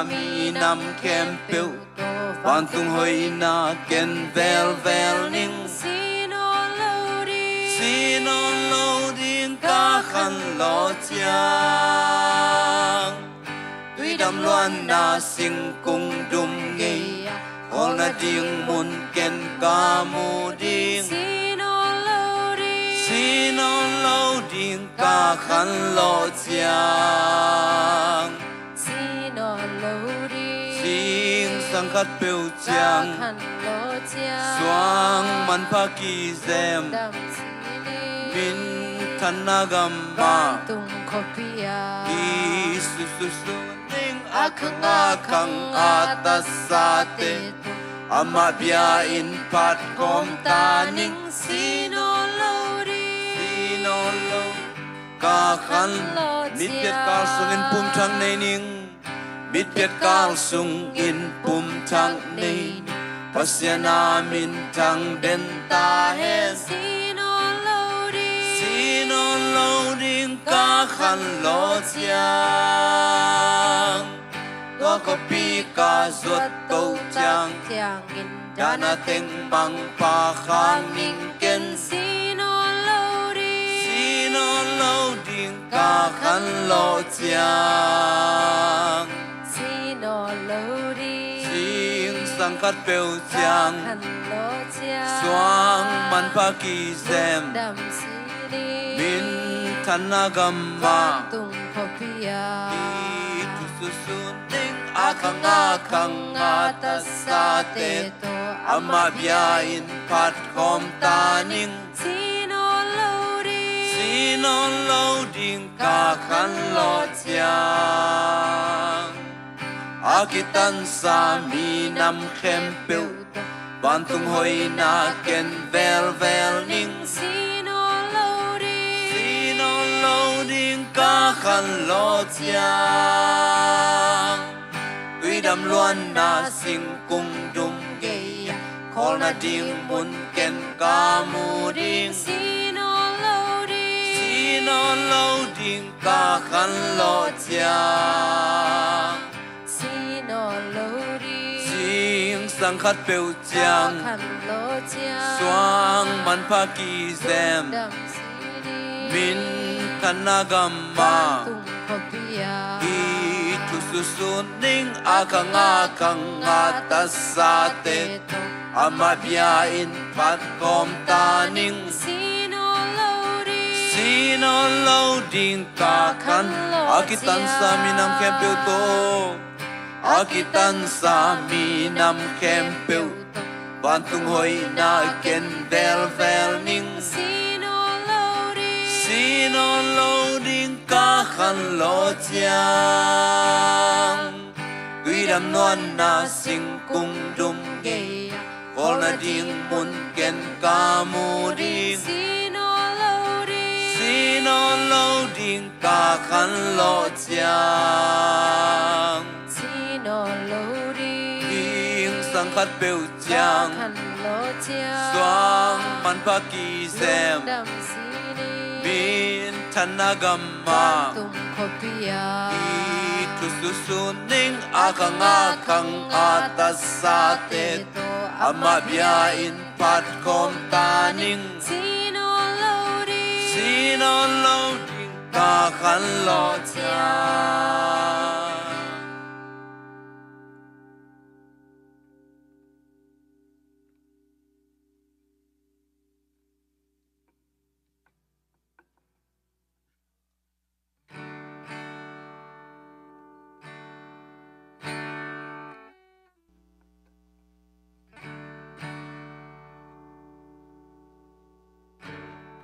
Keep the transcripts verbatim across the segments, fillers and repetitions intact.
minam khempeuh tawh vantung hoihna ken velvel ning. Si nawn lo ding, si nawn lo ding ka khanlawh ciang, tuidam luanna singkung dum ngei a, khawl nading mun ken ka mu ding. Si nawn lo ding, si nawn lo ding ka khanlawh ciang, si nawn lo ding, zingsang khat peuh ciang, ka khanlawh ciang, suang manpha kizem, damsini, minthanna gam mah, vantung khuapi ah i sususun ding. A khang a khang a tatsate tawh amah bia-in phat khawm ta ning. Si nawn lo ding, si nawn lo, ka khanlawh ciang, mitpiat kal sungin pumthak nei ning. Mitpiat kal sungin pumthak nei ning. Pasian a minthang den ta hen. Si nawn lo ding, si nawn lo ding ka khanlawh ciang, tua khuapi ka zuat toh ciang, ciangin dahna teng manpha khak ning ken. Si nawn lo ding, si nawn lo ding ka khanlawh ciang, si nawn lo ding, zingsang khat peuh ciang, ka khanlawh ciang, suang manpha kizem, damsini, minthanna gam mah, vantung khuapi ah i thu susun ding. A khang a khang a tatsate tawh amah bia-in phat khawm ta ning. Si nawn lo ding, si nawn lo ding ka khanlawh ciang, a kitansa minam khempeuh tawh vantung hoihna ken velvel ning. Si nawn lo ding, si nawn lo ding ka khanlawh ciang, tuidam luanna singkung dum ngei a, khawl nading mun ken ka mu ding. Si nawn lo ding, si nawn lo ding ka khanlawh ciang, si nawn lo ding, zingsang khat peuh ciang, ka khanlawh ciang, suang manpha kizem, damsini, minthanna gam mah, vantung khuapi ah i thu susun ning. A khang a khang a tatsate tawh amah bia-in phat khawm ta ning. Si nawn lo ding, si nawn lo ding ka khanlawh ciang, a kitansa minam khempeuh tawh, a kitansa minam khempeuh tawh vantung hoihna ken velvel ning. Si nawn lo ding, si nawn lo ding ka khanlawh ciang, tuidam luanna singkung dum ngei a, khawl nading mun ken ka mu ding. Si nawn lo ding, si nawn lo ding ka khanlawh ciang, si nawn lo ding, zingsang khat peuh ciang, ka khanlawh ciang, suang manpha kizem, lungdam sini, minthanna gam mah, vantung khuapi ah i thu susun ning. A khang a khang a tatsate tawh amah bia-in phat khawm ta ning. Si nawn lo ding, si nawn lo ding ka khanlawh ciang.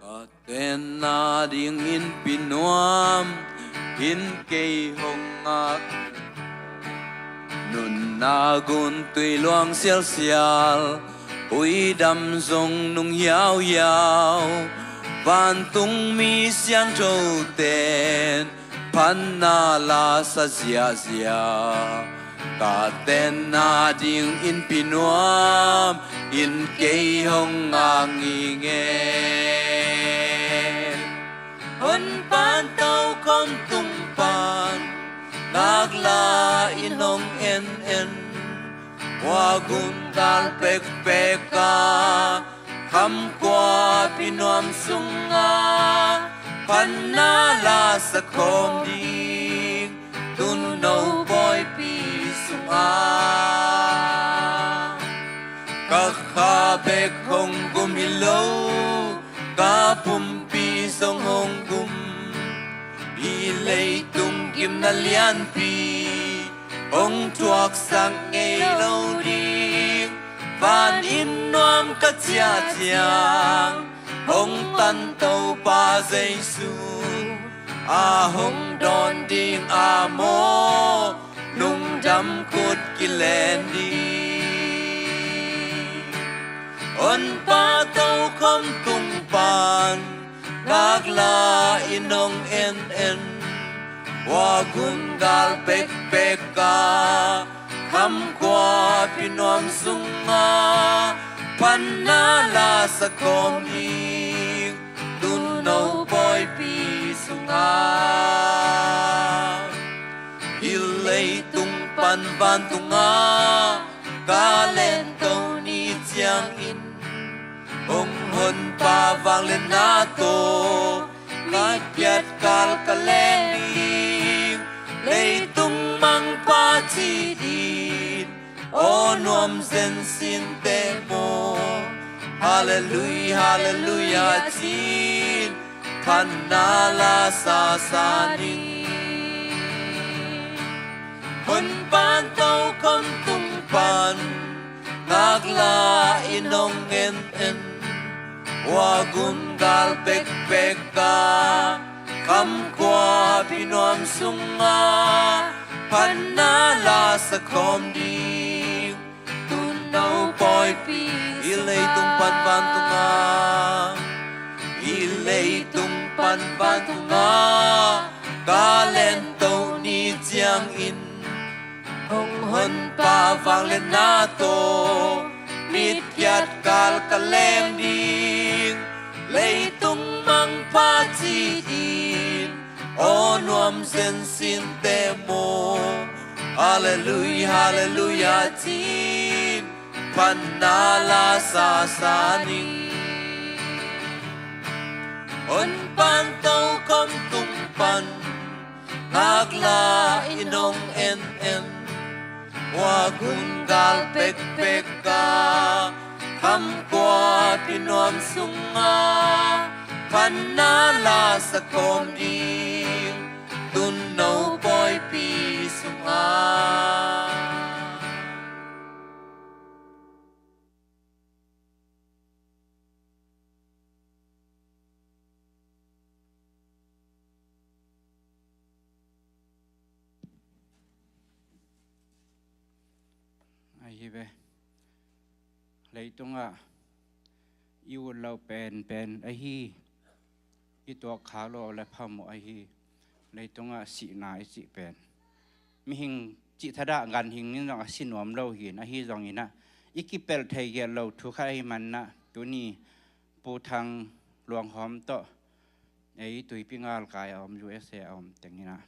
Ka tenna dingin pi nuam in kei hong ngak, nunna gun tui luang sialsial, uidam zong nung hiauhiau, vantung mi siangtho ten phatna la sa ziahziah. Ka tenna dingin pi nuam in kei hong ngak ngitnget. Honpa tawh khawm tung pan ngaklah in hong Khuagun gal pekpek a, khamkhuapi nuam sungah phatna la sakhawm ding, tuuno pawipi sungah. Ka kha bek hong gum hi lo, ka pumpi zong hong gum. Hih leitung gimna lianpi hong thuaksak ngei lo ding. Van inn nuam ka ciah ciang, hong tan Topa Jesu a hong dawn ding a maw, lungdam khut kilen ding. Honpa tokhom tung pan, ngaklah in hong en en. Khuagun gal pekpek a, khamkhuapi nuam sungah phatna la sakhawm ding, tuuno pawipi sungah. Hih leitung pan vantungah ka lento ni ciangin, hong Honpa vangliatna tawh, ka piatkal ka leng ding, leitung mangpa ci ding, aw nuam zen sinte maw. Halleluia, halleluia ci-in, phatna la sasa ni. Honpa tokhom tung pan, ngaklah in hong en en. Khuagun gal pekpek a, khamkhuapi nuam sungah phatna la sakhawm ding, tuuno pawipi. Hih leitung pan vantungah, hih leitung pan vantungah ka lento ni ciangin, hong Honpa vangliatna tawh, mitphiat kal ka leng ding, leitung mangpa ci ding, aw nuam zen sinte maw. Halleluia, halleluia ci-in, phatna la sasa ni. Honpa tokhom tung pan, ngaklah in hong en en. Khuagun gal pekpek a, khamkhuapi nuam sungah phatna la sakhawm ding, tuuno pawipi sungah. Ahi ve. Leitungah i ut loh penpen ahi, i tuak khak loh le phamawh ahi. Leitungah sihna i cih pen, mihing cih thadah ganhing in zong a si nuam lo hi-in, ahi zongin ah, i kipelh thei gelh lo thu khat ahih manin ah, tuni Pu Thang Luang Hawm tawh, ei tuipi ngalkai a om, U S A a om teng in ah,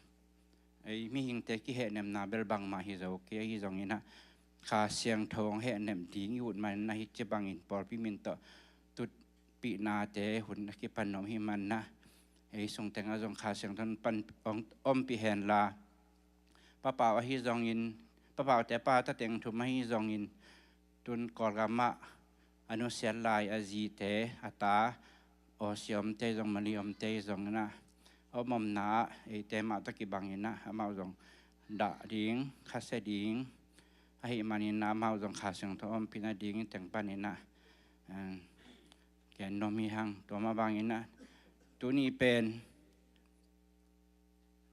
ei mihingte kihehnepna bel bangmah hi zo kei, ahi zongin ah, Kha Siangtho hong hehnep ding i ut manin ah, hih ci bangin pawlpi min tawh tutpihnate hun a kipan nuam ahih manin ah, ei sung tengah zong Kha Siangtho pan hong ompih hen la, Pa Pau ahi zongin, Pa Paute pa ta teng thum ahi zongin, tun Kawlgam ah a nusiat lai a zite, a ta, Aussie omte zong, Malay omte zong in ah, a om omna ah eite mah tawh kibang in ah, amau zong dah ding, khasia ding ahih manin ah, amau zong Kha Siangtho ompih nading in teng pan in ah, eh, gen nuam hi hang. Tua mah bangin ah, tuni pen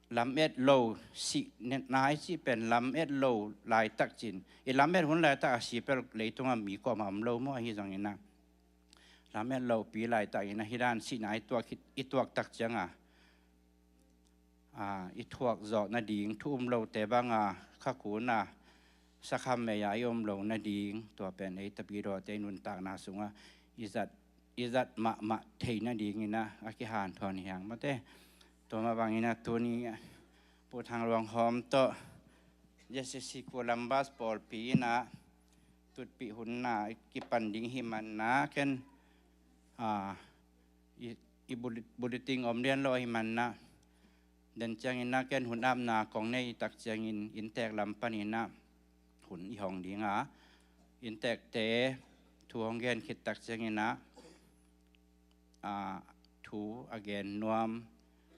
lamet lo, sihna i cih pen lamet lo laitak cin, i lamet hun laitak a si pen leitungah mi kuamah om lo maw, ahi zongin ah, lamet lopi laitak in ah, hih dan sihna i tuak, i tuak tak ciangah, ah, i thuak zawh nading thu um lote bangah khakhun ah sakham mei ah i om loh nading, tua pen ei tapidawte i nuntakna sungah i zat, i zat mahmah theih nadingin ah, a kihanthawn hi hang maw te. Tua mah bangin ah, tuni Pu Thang Luang Hawm tawh Z C C Columbus pawlpi in ah, tutpih hun na kipan ding hi manna ken, a, i, i bulletin om lian lo hi manna, den ciangin na ken hun apna kong nei tak ciangin inntek lam panin na hun i hong ding a, inntekte thu hong gen khit tak ciangin na, a, thu a gen nuam,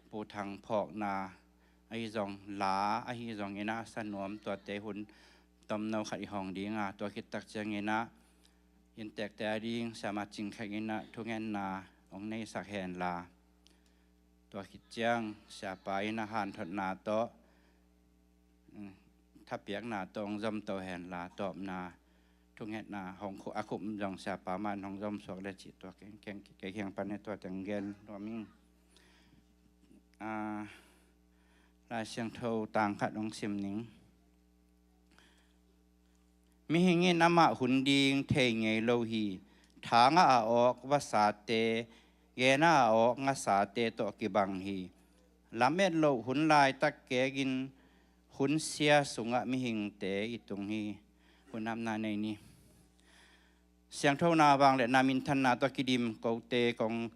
Pu Thang phawkna ahi zong, la ahi zongin a sa nuam, tuate hun tomno khat i hong ding a, tua khit tak ciangin na inntekte a ding Siama Cing Khek in na thungetna hong neisak hen la, tua khit ciang Siapa in na hanthotna tawh, thapiakna tawh hong zom to hen la, tawpna thungetna hong khu-, a khum zong Siapa man hong zom suak le cih tua keng, keng, kei kiang pan ne tua teng gen nuam ing. A, Lai Siangtho tang khat hong sim ning. Mihing in amah hun ding thei ngei lo hi. Thang ah a awk vasate, gen ah a awk ngasate tawh kibang hi. Lamet loh hun laitak kekin hun sia sungah mihingte i tung hi. Hun apna nei ni. Siangthona vangliatna minthanna tawh kidim kote kong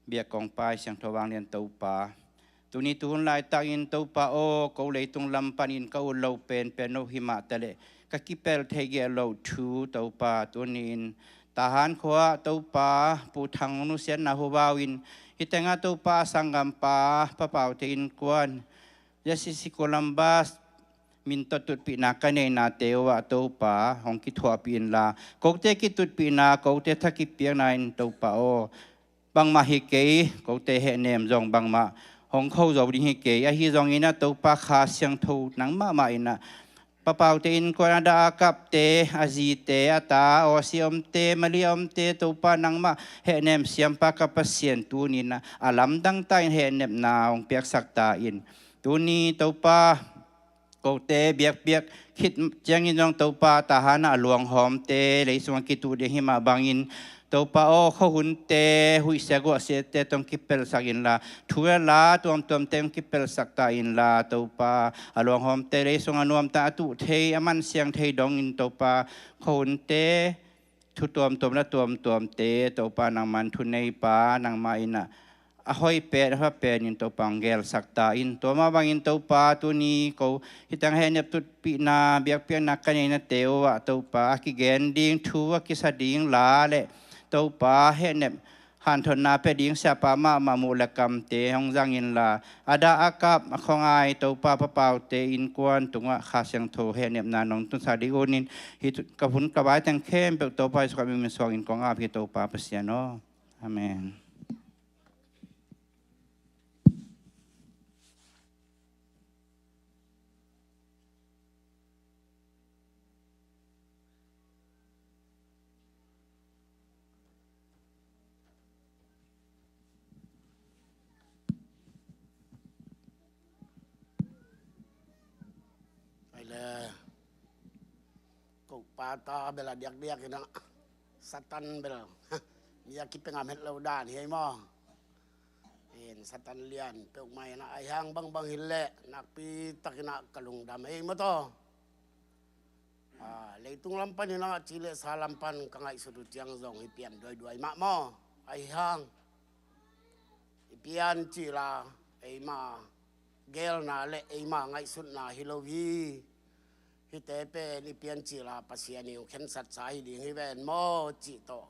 biak kong pai Siangtho vanglian Topa, tuni tuhun laitakin Topa aw, ko leitung lam panin ka ut lo penpen no himah taleh ka kipel thei geh loh thu Topa, tuni-in Tahan khua-ah Topa, Pu Thang nusiatna huvau in, hih tengah Topa a sanggampa, Pa Paute innkuan, J C C Columbus min tawh tutpihna ka neinate uh ah Topa hong kithuahpih inla, kote kitutpihna, kote tha kipiakna in Topa aw, bangmah hi kei, kote hehnem zong bangmah hong kho zo ding hi kei. Ahi zongin ah Topa Kha Siangtho nang mahmah in ah Pa Paute innkuan a dah a kapte, a zite, a ta, Aussie omte, Malay omte, Topa nangmah hehnem siampa ka Pasian, tuni-in ah a lamdang ta in hehnepna hong piaksak ta in. Tuni Topa, kote biakpiak khit ciangin zong Topa, Tahan ah luanghawmte leisung a kituh ding himah bangin Topa aw, khuahunte, huihsia guahsiate tawh kipelsak inla, thu le la tuamtuamte hong kipelsak ta inla Topa, a luanghawmte leisung a nuamta a tuh thei, a mansiang thei dongin Topa, khuahunte, thu tuamtuam la tuamtuamte Topa nangman thuneipa, nangmah in ah a hoih pen, a pha penin Topa hong gelsak ta in. Tua mah bangin Topa, tuni ko hih teng hehnep tutpihna, biakpiakna ka neinate uh ah Topa, a kigen ding thu, a kisa ding la le Topa, hehnep hanthotna pia ding siapa mahmah muh le kamte hong zang inla, a dah a kap, a khuangai Topa, Pa Paute innkuan tungah Kha Siangtho hehnepna nong tunsak ding un in, hih thu-, ka hun ka vai teng khempeuh Topa Jesuh Khrih min suangin kong ap hi Topa Pasian aw. Amen. Ai le. Ko pa ta bel a diakdiak in ah, Satan bel mi a kipia ngam het lo dan hi ei maw. In Satan lian peuhmah in ah, ahi hang bangbang hi leh nakpi takin ah ka lungdam ei maw taw. A, leitung lam panin ah, ci le sa lam pan ka ngaihsut uh ciang zong hi pian duaiduai mah maw. Ahi hang i pian cil a eima gelna le eima ngaihsutna hi lo hi. Hihte pen i pian cil a Pasian in hong khensatsa hi ding hi ven maw cih tawh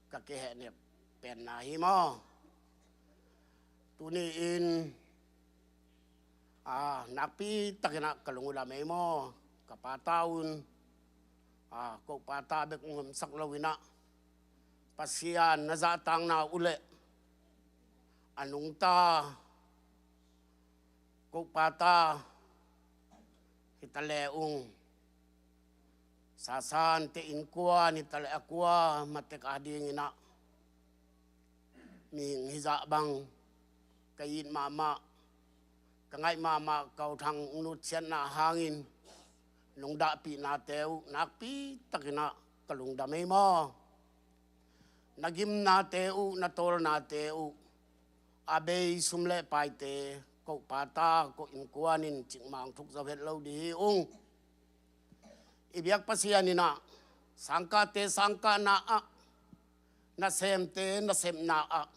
ka kihehnep penna hi maw. Tuni-in, a, nakpi takin ah ka lungdam ei maw. Ka pa ta un, a, ko pa ta bek hong omsak lo in ah, Pasian na zahtakna uh leh a nungta ko pa ta hi ta le ung, Sasante innkuan hi ta le a kuamah tek a dingin ah mihing hizah bang ka it mahmah, ka ngaih mahmah, ka U Thang nusiatna hangin nong dahpihnate uh nakpi takin ah ka lungdam ei maw. Na gimnate uh, na tawlnate uh, a bei sum le paite ko pa ta, ko innkuan in cikmah hong thuk zo het lo ding hi ung. I biak Pasian in ah Sangkahte sangkahna ah, nasemte nasemna ah,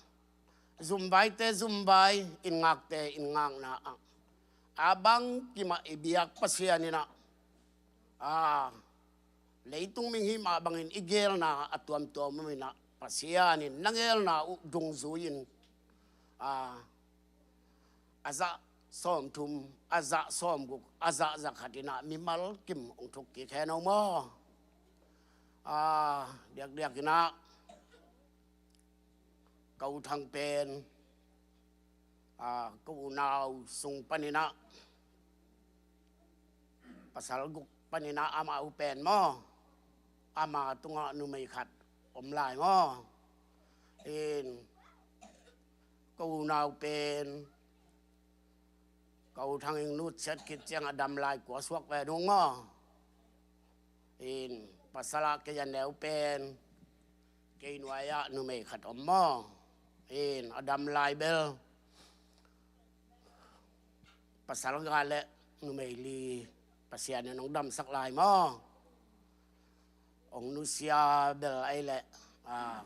zumvaite zumvai, inngakte inngakna ah, a bangkimah i biak Pasian in ah, a, leitung mihing mah bangin i geelna a tuamtuam om in ah, Pasian in na geelna uh dungzui in, a, a zah sawmthum, a zah sawmguk, a zah zakhat in ah mimal kim hong thuk kik hen aw maw. A, diakdiak in ah ka u Thang pen, a, ka unau sung panin ah pasal guk panin ah amah uh pen maw, ama tungah numei khat om lai maw. In, ka unau pen ka u Thang in nutsiat khit ciang a dam lai kua suak ve nung maw. In, pasal ah kei a neu pen kei nuai ah numei khat om maw. In, a dam lai bel pasal nga le numei li Pasian in hong damsak lai maw. Hong nusia bel ai le, a,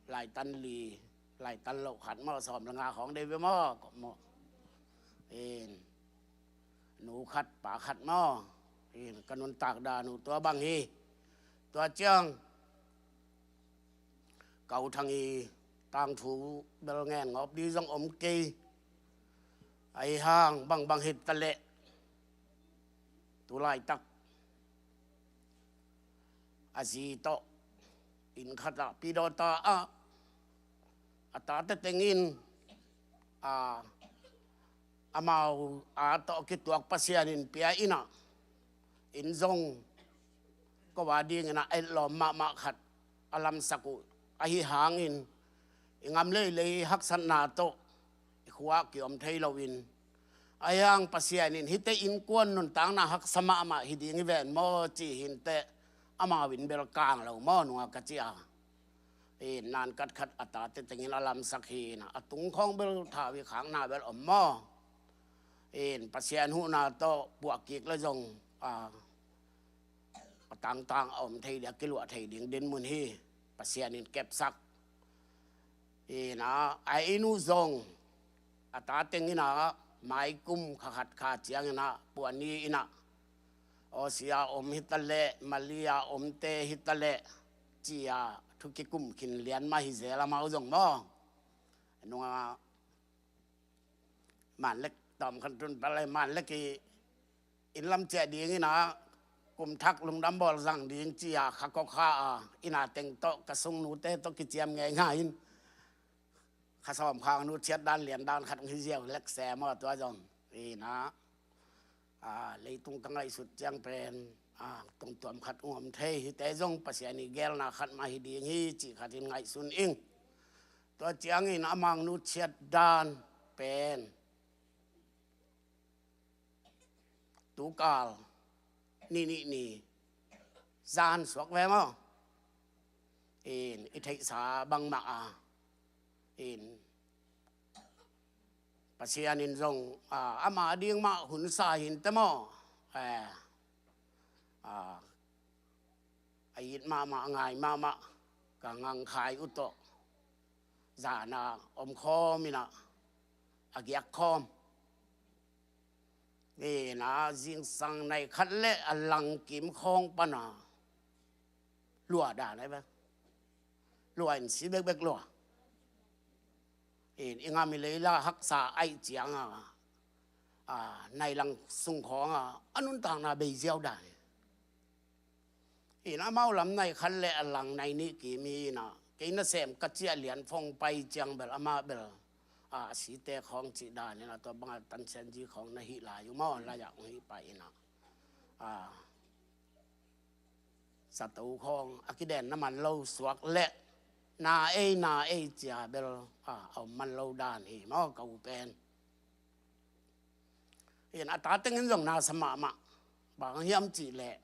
laitan li, laitan loh khat maw, sawm le nga khawng dei ve maw, kawh maw. In, nu khat pa khat maw. In, ka nuntak dan uh tua bang hi. Tua ciang ka u Thang i tangthu bel ngen ngawp ding zong om kei. Ahi hang bangbang hi ta leh, tu laitak a zi tawh inn khat ah pidawta ah a tate teng in, a, amau a tawh kituak Pasian in pia in ah, inn zong ko a dingin ah a etlawm mahmah khat a lamsak uh ahi hangin, i ngam leilei haksatna tawh i khua ah kiom thei loin, ahi hang Pasian in hihte innkuan nuntakna haksa mahmah hi ding hi ven maw ci hi inteh, amau in bel kang lo maw nung a ka ci a. In, nan katkhat a tate teng in a lamsak hi in ah, a tung khawng bel thau i khakna bel om maw. In, Pasian huhna tawh puah kik le zong, a, a tangtang a om thei ding, a kiluah thei ding dinmun hi. Pasian in kepsak. In ah, a inn uh zong a ta teng in ah, mai kum kha khat kha ciangin ah, puani in ah, Aussie a om hi ta leh, Malay a omte hi ta leh, ci-a thu kikum khin lian mah hi zel amau zong maw. Nung a Manlek tawm khan tun pal e, Manlek i inn lam ciah dingin ah, kum thak lungdam bawl zang ding ci-a kha kawk kha a, inn a teng tawh ka sungnute tawh kiciam ngeingai in, kha sawm kha nu ciat dan lian dan khat hi ziau lek se maw tua zong. Inn ah, a, leitung ka ngaihsut ciang pen, a, tongtuam khat ung om thei, hihte zong Pasian i gelna khat mah hi ding hi cih khat in ngaihsun ing. Tua ciangin a mangnu ciat dan pen tukal ni nih ni zan suak ve maw. In, i theihsa bangmah a, in, Pasian in zong, a, ama ding mah hun sa hi inteh maw. Eh, a, a it mahmah, a ngai mahmah, ka ngangkhai uh tawh zan a om khawm in ah, a giak khawm. Inn ah zingsang nai khat le a langkim khawng pan a lua dan ai ve. Lua in si bekbek lua. In, i ngam i leila haksa aih ciang a, a, nai lang sung khawng a, a nuntakna bei ziau dan. In, amau lam nai khat le a lang nai nih kim hi in ah, kei nasem ka ciah lian phong pai ciang bel amah bel, a, a site khawng cih dan in ah, tua bang a tansianzi khawng na hih lai uh maw, lai ah hong hih pai in ah, a, sato khawng a kidenna man lo suak leh na ei, na ei ci-a bel, a, a om man lo dan hi maw ka u pen. In, a ta teng in zong na sa mahmah. Bang hiam cih leh,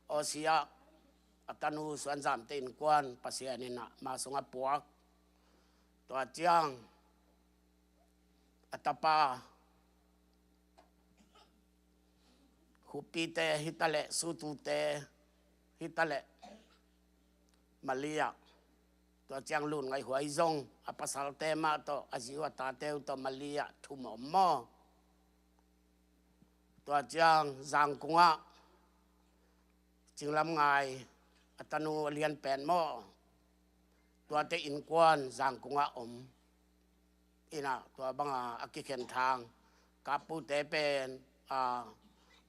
Aussie ah a tanu Suan Zamte innkuan Pasian in ah ama sungah puak. Tua ciang a tapa Khupite hi ta leh, Sutute, Hi taleh Mali ah, tua ciang Lun Ngaih Huai zong a pasalte mah tawh, a zi uh a tate uh tawh Mali ah thum om maw. Tua ciang Zangkung ah Cinglam Ngai, a tanu a lian pen maw, tuate innkuan Zangkung ah om. Ina tua banga a kikhen thang Kapu te pen, a,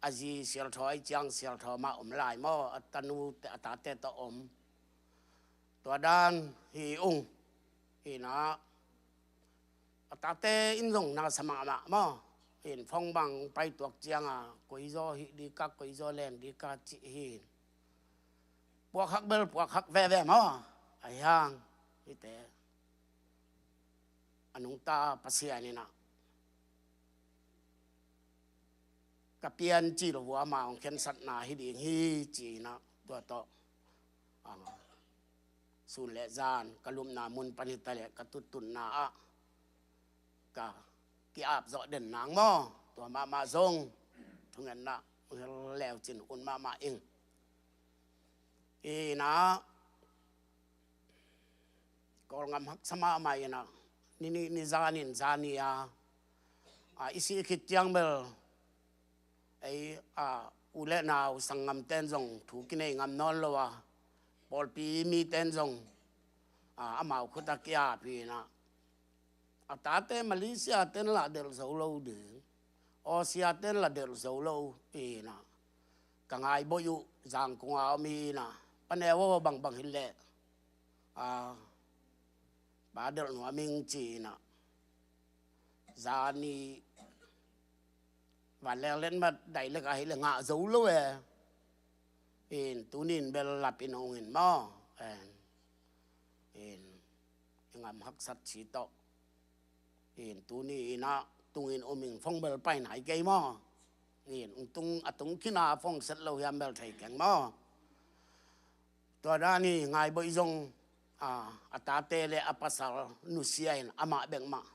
a zi Sial Thaw ahi ciang Sial Thaw mah om lai maw, a tanu te, a tate tawh om. Tua dan hi ung. Ina a tate in zong na sa mahmah maw. In phone bang pai tuak cianga koi zaw hih dika, koi zaw len dika cih hi. Puak hak bel puak hak veve maw. Ahi hang hite a nungta Pasian ina ka pian ci lo vua, ama hong khensatna hi ding hi ci-in ah, tua tawh, ah, sun le zan ka lupna mun pan hi taleh ka tuttunna ah ka ki-ap zawh den nang maw. Tua mahmah zong thungetna hong hel leu cin un mahmah ing. Ina Kawlgam haksa mahmah ina, ni nih ni zan in zan ni a, a, i sih khit ciang bel ei, a, u le nau sanggamten zong thu kinei ngam nawn lo a, pawlpi miten zong, a, amau khut a ki-ap hi ina. A tate Malaysia ten lah delh zo lo ding, Aussie ten lah delh zo lo hi ina. Ka Ngai Boih uh Zangkung a om hi ina, pa neu aw bangbang hi leh, a, pa delh nuam ing ci ina. Zan ni vanleng letmat dai lek ahi le ngah zo lo e. In tuni in bel lap in ong in maw. In, in i ngam haksat ci tawh. In tuni ina tungin um ing, phone bel pai nai kei maw. In ung tung, a tung khin a phone set lo hiam bel thei keng maw. Tua dan hi. Ngai Boih zong, a, a tate le a pasal nusia in amah bek mah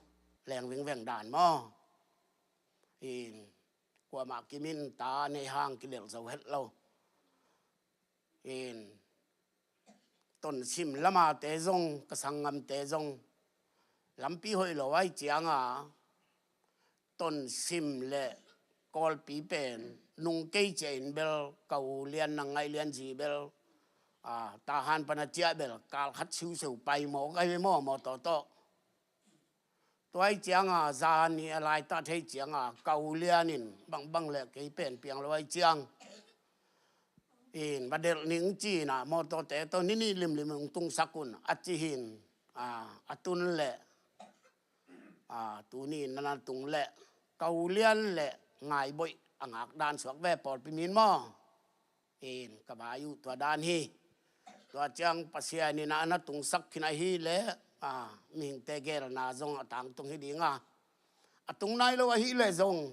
leng vingveng dan maw. In kuamah kimin ta nei hang kidelh zo het lo. In Tonsim lamate zong, ka sanggamte zong lampi hoih lo ahi cianga Tonsim le Kawlpi pen nung kei ciah in bel ka u Lian Nang Ngaih Lian zi bel, a, Tahan pan a ciah bel kal khat siuseu pai maw, ka hi maw, mawtaw tawh. Tua ahi cianga zan ni a laitat thei cianga ka u Lian in bangbang le kei pen piang lo ahi ciang in va delh ning ci ina mawtawte tawh ni nih limlim ung tungsak un a ci hi in, a, a tun le, a, tuni in na na tung le ka u Lian le Ngai Boih a ngak dan suak ve pawlpi min maw. In ka vai uh tua dan hi. Tua ciang Pasian ina a na tungsak khin ahi le, a, mihingte gelna zong a tangtung hi dinga, a tung nai lo ahi le zong,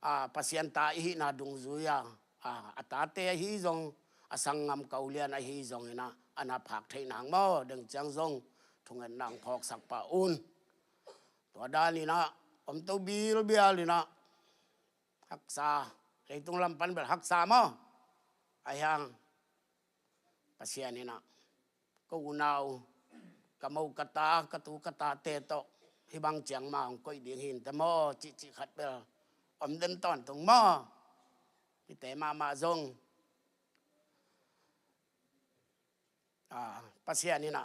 a, Pasian ta i hihna dungzui a, a, a tate ahi zong, a sanggam ka u Lian ahi zong ina a na phak theih nang maw, deng ciang zong thungetna ong phawksak pah un. Tua dan ina om to bilbial ina haksa, leitung lam pan bel haksa maw. Ahi hang Pasian ina ko unau, ka mo ka ta, ka tu ka tate tawh hih bang ciang mah hong koih ding hi in te maw cihcih khat bel om den tawntung maw. Hite mahmah zong, a, Pasian ina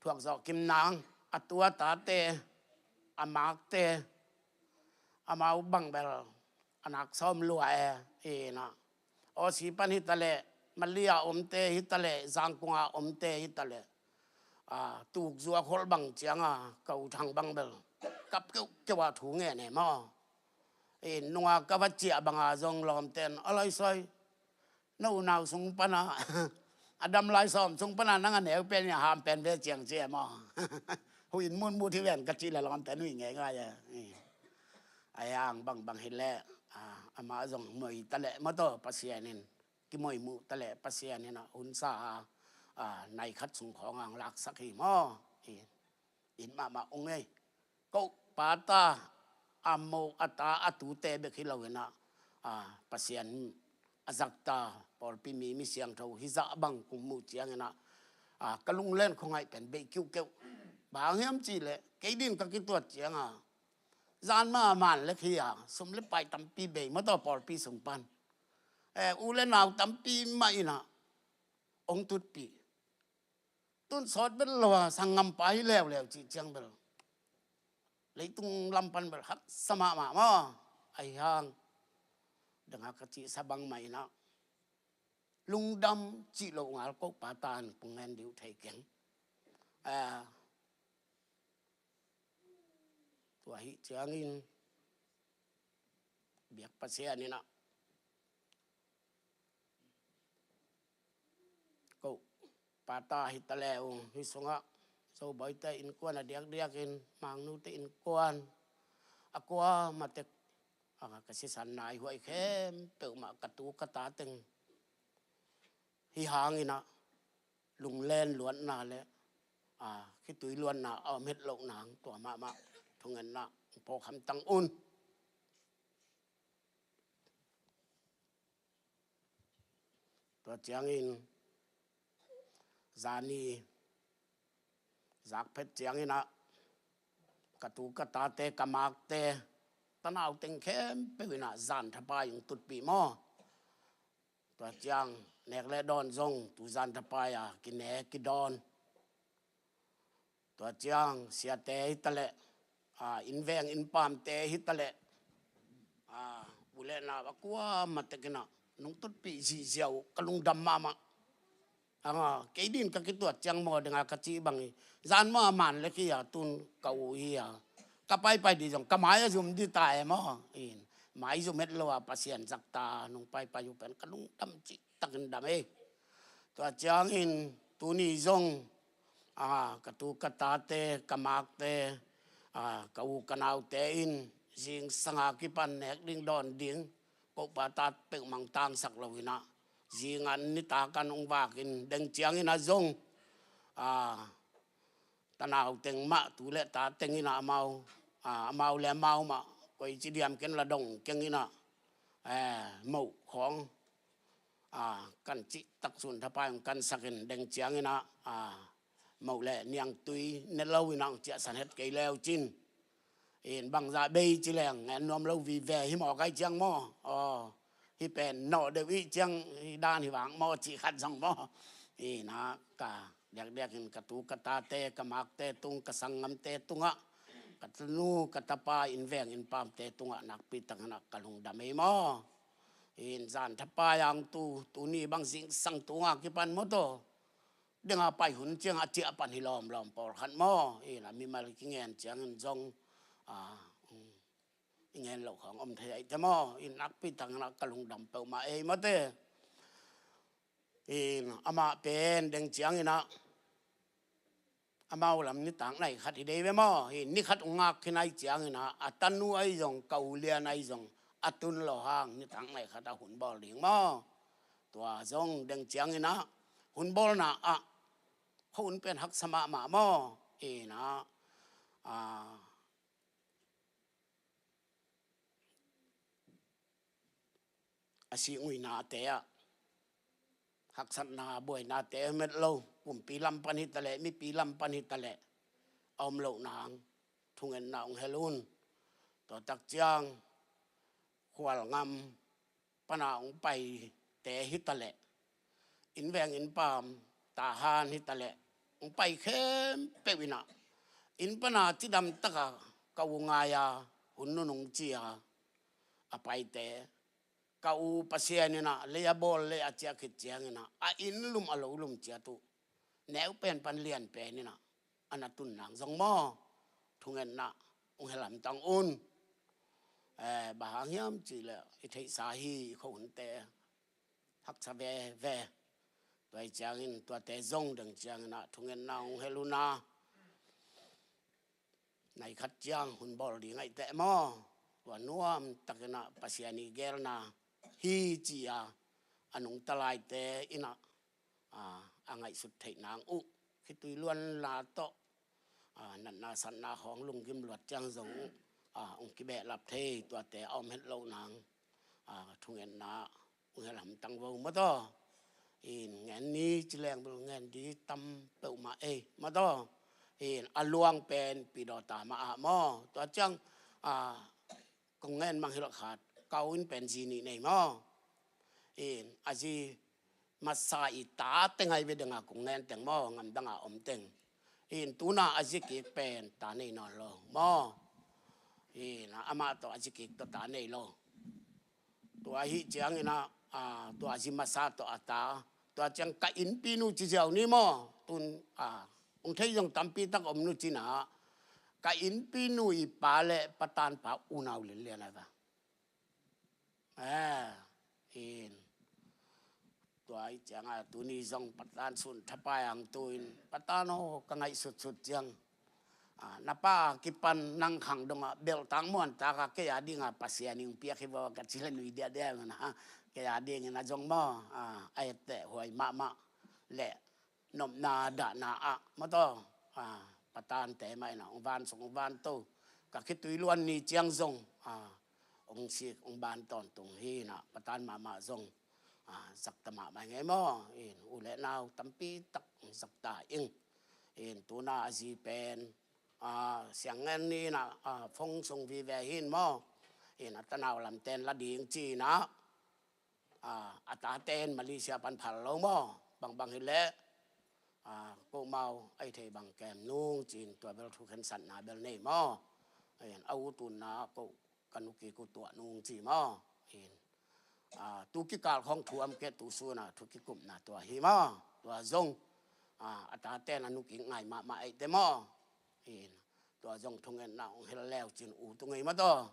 thuak zawh kim nang, a tu a tate, a makte, amau bang bel a nak sawm lua e. Ina Aussie pan hi taleh, Malaysia omte hi taleh, Zangkung a omte hi taleh, a, tuk zuak holh bang cianga ka u Thang bang bel kap keuhkeuh a thu ngen e maw. In nunga ka va ciah banga zong lawmten a laisai, na unau sung pana a dam lai sawm sung pana nang a neu pen a ham pen ve ciang ci e maw. Huih in mutmut hi ven ka cih le lawmten huih ngeingai e. Ahi hang bangbang hi leh, a, amah zong moi taleh mawtaw Pasian in, kimoi muh taleh Pasian ina hunsa a, a, nai khat sung khawng ang laksak hi maw. In, in mahmah ung ei. Ko pata, a mo a ta, a tute bek hi lo ina, a, Pasian a zakta pawlpi mi, mi siangtho hi zah bang kong muh ciangin ah, a, ka lunglen khuangaih pen bei kiuhkeuh. Bang hang hiam cih leh kei din ka kituat ciang a, zan ma man lek hi a, sum le pai tampi bei mawtaw pawlpi sung pan. E, u le nau tampi mah in ah hong tutpih. Tun sawt bel lo a, sanggampa hi leuleu cih ciang bel leitung lam pan bel haksa mahmah maw. Ahi hang, dang a ka cihsa bangmah in ah lungdam cih loh ngal ko pa tan kong ngen dih uh thei keng. A, tua ahih ciangin biak Pasian in ah ko pa ta hi ta le uh, hih sungah Zo Bawi te innkuan a diakdiakin, Mang Nu te innkuan a kuamah tek, a, ka sisan nai huai khempeuh mah ka tu ka ta teng hi hangin ah lunglen luatna le, a, khitui luatna a om het loh nang tua mahmah thungetna pawlkhat tang un. Tua ciangin zani zak phet ciangin ah ka tu ka tate, ka makte, tanau teng khempeuh in ah zan thapai hong tutpih maw. Tua ciang nek le dawn zong tu zan thapai a kine kidawn. Tua ciang siate hi ta leh, a, innveng innpamte hi ta leh, a, u le nau a kuamah tek in ah nong tutpih zihziah uh ka lungdam mahmah. A, kei din ka kituat ciang maw, dang a ka cih bang hi, zan maw a man lek hi a, tun ka u hi a, ka paipai dih zong ka mai a zum dih ta e maw. In, mai zum het lo a Pasian zahtak nong paipai uh pen ka lungdam cihtakin dam e. Tua ciangin tuni zong, a, ka tu ka tate, ka makte, a, ka u ka naute in zingsang a kipan nek ding dawn ding, ko pa ta peuhmah tangsak lo in ah, zing an nitak an hong vak in, deng ciangin ah zong, a, tanau teng mah, tu le ta teng in ah amau, a, amau le amau mah koici diam ken la dong keng in ah, e, moh khawng, a, kan cihtak sun thapai hong kansak in, deng ciangin ah, a, moh le niangtui ne lo in ah hong ciahsan het kei leu cin. In bangzah bei ci leng ngen nuam lo vive hi maw, kai ciang maw. Aw, hih pen nawh deuh ih ciang hih dan hi vang maw cih khat zong maw. In ah ka diakdiakin ka tu ka tate, ka makte tung, ka sanggamte tungah, ka tanu ka tapa, innveng innpamte tungah nakpi takin ah ka lungdam ei maw. In zan thapai a hong tu, tuni bang zingsang tung a kipan maw taw, deng a pai hun ciang a ciah pan hi lawmlawm pawlkhat maw. In a mimal kingen ciangin zong, a, i ngen loh khawng om thei ahih te maw. In nakpi takin ah ka lungdam peuhmah ei maw te. In amah pen deng ciangin ah amau lam nitak nai khat hi dei ve maw. In ni khat hong ngak khin ahih ciangin ah a tanu ahi zong, ka u lian ahi zong, a tun lo hang nitak nai khat a hun bawl ding maw. Tua zong deng ciangin ah hun bawlna ah khuahun pen haksa mahmah maw. In ah, a, a sih nguinate ah haksatna buainate om het lo, kumpi lam pan hi ta leh, mipi lam pan hi ta leh, a om loh nang thungetna hong hel un. Tua tak ciang khualngam pan a hong paite hi ta leh, innveng innpam, tahan hi ta leh, hong pai khempeuh in ah, inn pan a cidam tak a ka u ngai a hun nunung ci a a paite, ka u Pasian in ah lei a bawl, lei a ciah khit ciangin ah a inn lum a lo lum ciat uh, neu pen pan lian pen in ah a na tun nang zong maw, thungetna hong hel hamtang un. Eh, bang hang hiam cih leh i theihsa hi, i khuahunte haksa veve. Tua ahih ciangin tuate zong deng ciangin ah thungetna hong hel un a, nai khat ciang hun bawl ding ahih teh maw, tua nuam takin ah Pasian i geelna hi ci a a nungta laite in ah, a, a ngaihsut theih nang uh, khitui luanna tawh, a, natna satna khawng lunggim luat ciang zong uh, a, hong kibehlap thei, tuate a om het loh nang, a, thungetna Hong hel hamtang vo maw taw. In ngen ni ci leng bel ngen di tam peuhmah ei maw taw. In a luang pen Pidawta mah ah maw. Tua ciang, a, kong ngen mangngilh khat, ka u in pen zi nih nei maw. In a zi masa i ta teng ahi ve deng a kong ngen teng maw, ngamdang a om teng. In tuna a zi kik pen ta nei nawn lo maw. In amah tawh a zi kik tawh ta nei lo. Tua ahi ciangin ah, a, tua zi masa tawh a ta. Tua ciang ka innpinu ci ziau ni maw. Tun, a, hong thei zong tampi tak om nu cin ah, ka innpinu i pa le Pa Tan pa unau lianlian a va. Eh, in. Tua ahi ciang a tuni zong Pa Tan sun thapai ang tu in. Pa Tan aw, ka ngaihsutsut ciang, a, na pa kipan nang khang dong a belh tang muan tak a kei a ding a Pasian in piak hi vo ka ci le nui diahdiah na. Kei a ding in a zong maw, a, a etteh huai mahmah le nopna dahna ah maw taw, a, Pa Tan te mah in a hong van sung hong van to. Ka khitui luan ni ciang zong, a, hong sik hong ban tawntung hi in a Pa Tan mahmah zong, a, zakta mahmah ngei maw. In u le nau tampi tak hong zakta ing. In tuna a zi pen, a, siang ngen ni in a, a, phone sung vive hi in maw. In a tanau lamten la ding ci in a, a, a taten Malaysia pan phal lo maw. Bangbang hi leh, a, ko mau ahi thei bang kem nung ci in tua bel thukhensatna bel nei maw. In a u tunna ko ka nu kik uh tuah nung ci maw. In, a, tu kikal khong thu om kei tu sun a thu kikupna tua hi maw. Tua zong, a, a taten a nu kik ngai mahmah eite maw. In tua zong thungetna hong hel leu cin u tu ngei maw taw.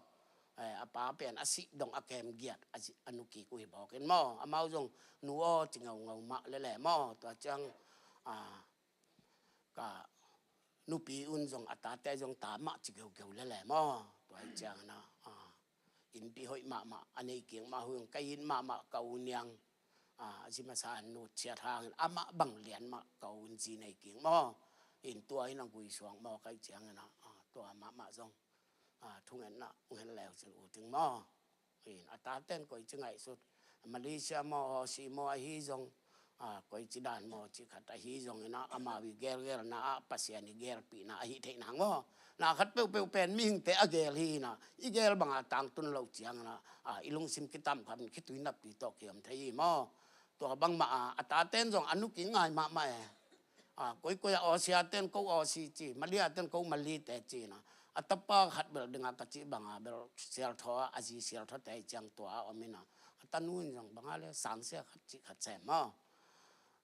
Eh, a pa pen a sih dong a kem giat a zi-, a nu kik uh hi bawk in maw. Amau zong nu aw ci ngaungau mah lele maw. Tua ciang, a, ka nupi un zong a tate zong ta mah ci geugeu lele maw. Tua hi ciang na, a, innpi hoih mahmah a nei kik mah hu in ka it mahmah ka u niang, a, a zi masa an nut ciat hangin amah bang lian mah ka u in zi nei kik maw. In tua in a gui suak maw ka hi ciangin a, a, tua mahmah zong, a, thungetna hong hel leu cin u ting maw. In a taten koi ci ngaihsut, Malaysia maw, Aussie maw ahi zong, a, koi ci dan maw ci khat ahi zong in a, amau i gelgelna ah Pasian i gelpihna ahi theih nang maw. Na khat peuhpeuh pen mihingte a gel hi in a, i gel banga tangtun lo ciang in a, a, i lungsim kitam khat in khitui napi tawh kiom thei hi maw. Tua bangmah a, a taten zong a nu kik ngai mahmah e. A, koikoi a Aussie a ten ko Aussie ci, Mali a ten ko Mali te ci in a. A tapa khat bel ding a ka cih banga bel sialthaw a, a zi sialthaw te ciang tua a om in a. A tanu in zong banga le sangsia khat cih khat sem maw.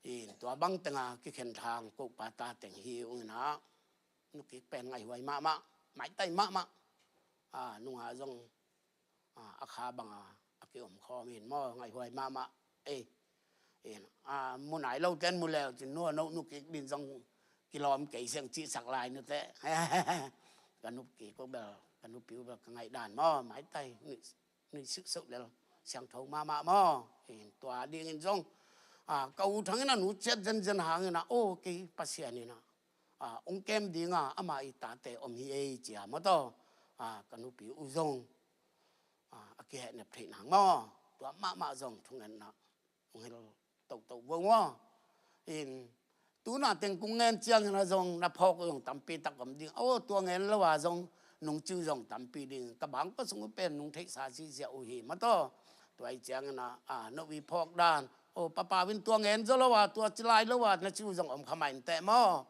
In tua bang tenga kikhen thang ko pa ta teng hi ung in a. Nu kik pen ngaihuai mahmah, maitai mahmah. A, nunga zong, a, a kha banga a kiom khawm in maw, ngaihuai mahmah. Ei, in, a, mu nai lo ten mu leu cin nu a no nu kik din zong kilawm kei siang cihsak lai nu te. Ka nu kik uh bel, ka nupi uh bel ka ngaih dan maw, maitai, nui, nui siuhseuh lel siangtho mahmah maw. In tua dingin zong, a, ka u thangin a nu ciat zenzen hangin a, o, kei Pasian in a, a, ong kem dinga ama i tate om hi ei cia maw taw. A, ka nupi uh zong, a, a kihehnep theih nang maw. Tua mahmah zong thungetna ong hel tohtoh vo maw. In tuna teng kong ngen ciangin a zong na phawk uh zong tampi tak om ding. Aw, tua ngen lo a zong nung ciu zong tampi ding. Ka bangkua sung uh pen nung theihsa ziahziah uh hi maw taw. Tua hi ciangin a, a, no i phawk dan. O, papa in tua ngen zaw lo a, tua ci lai lo a, na ci uh zong om kha mah in teh maw.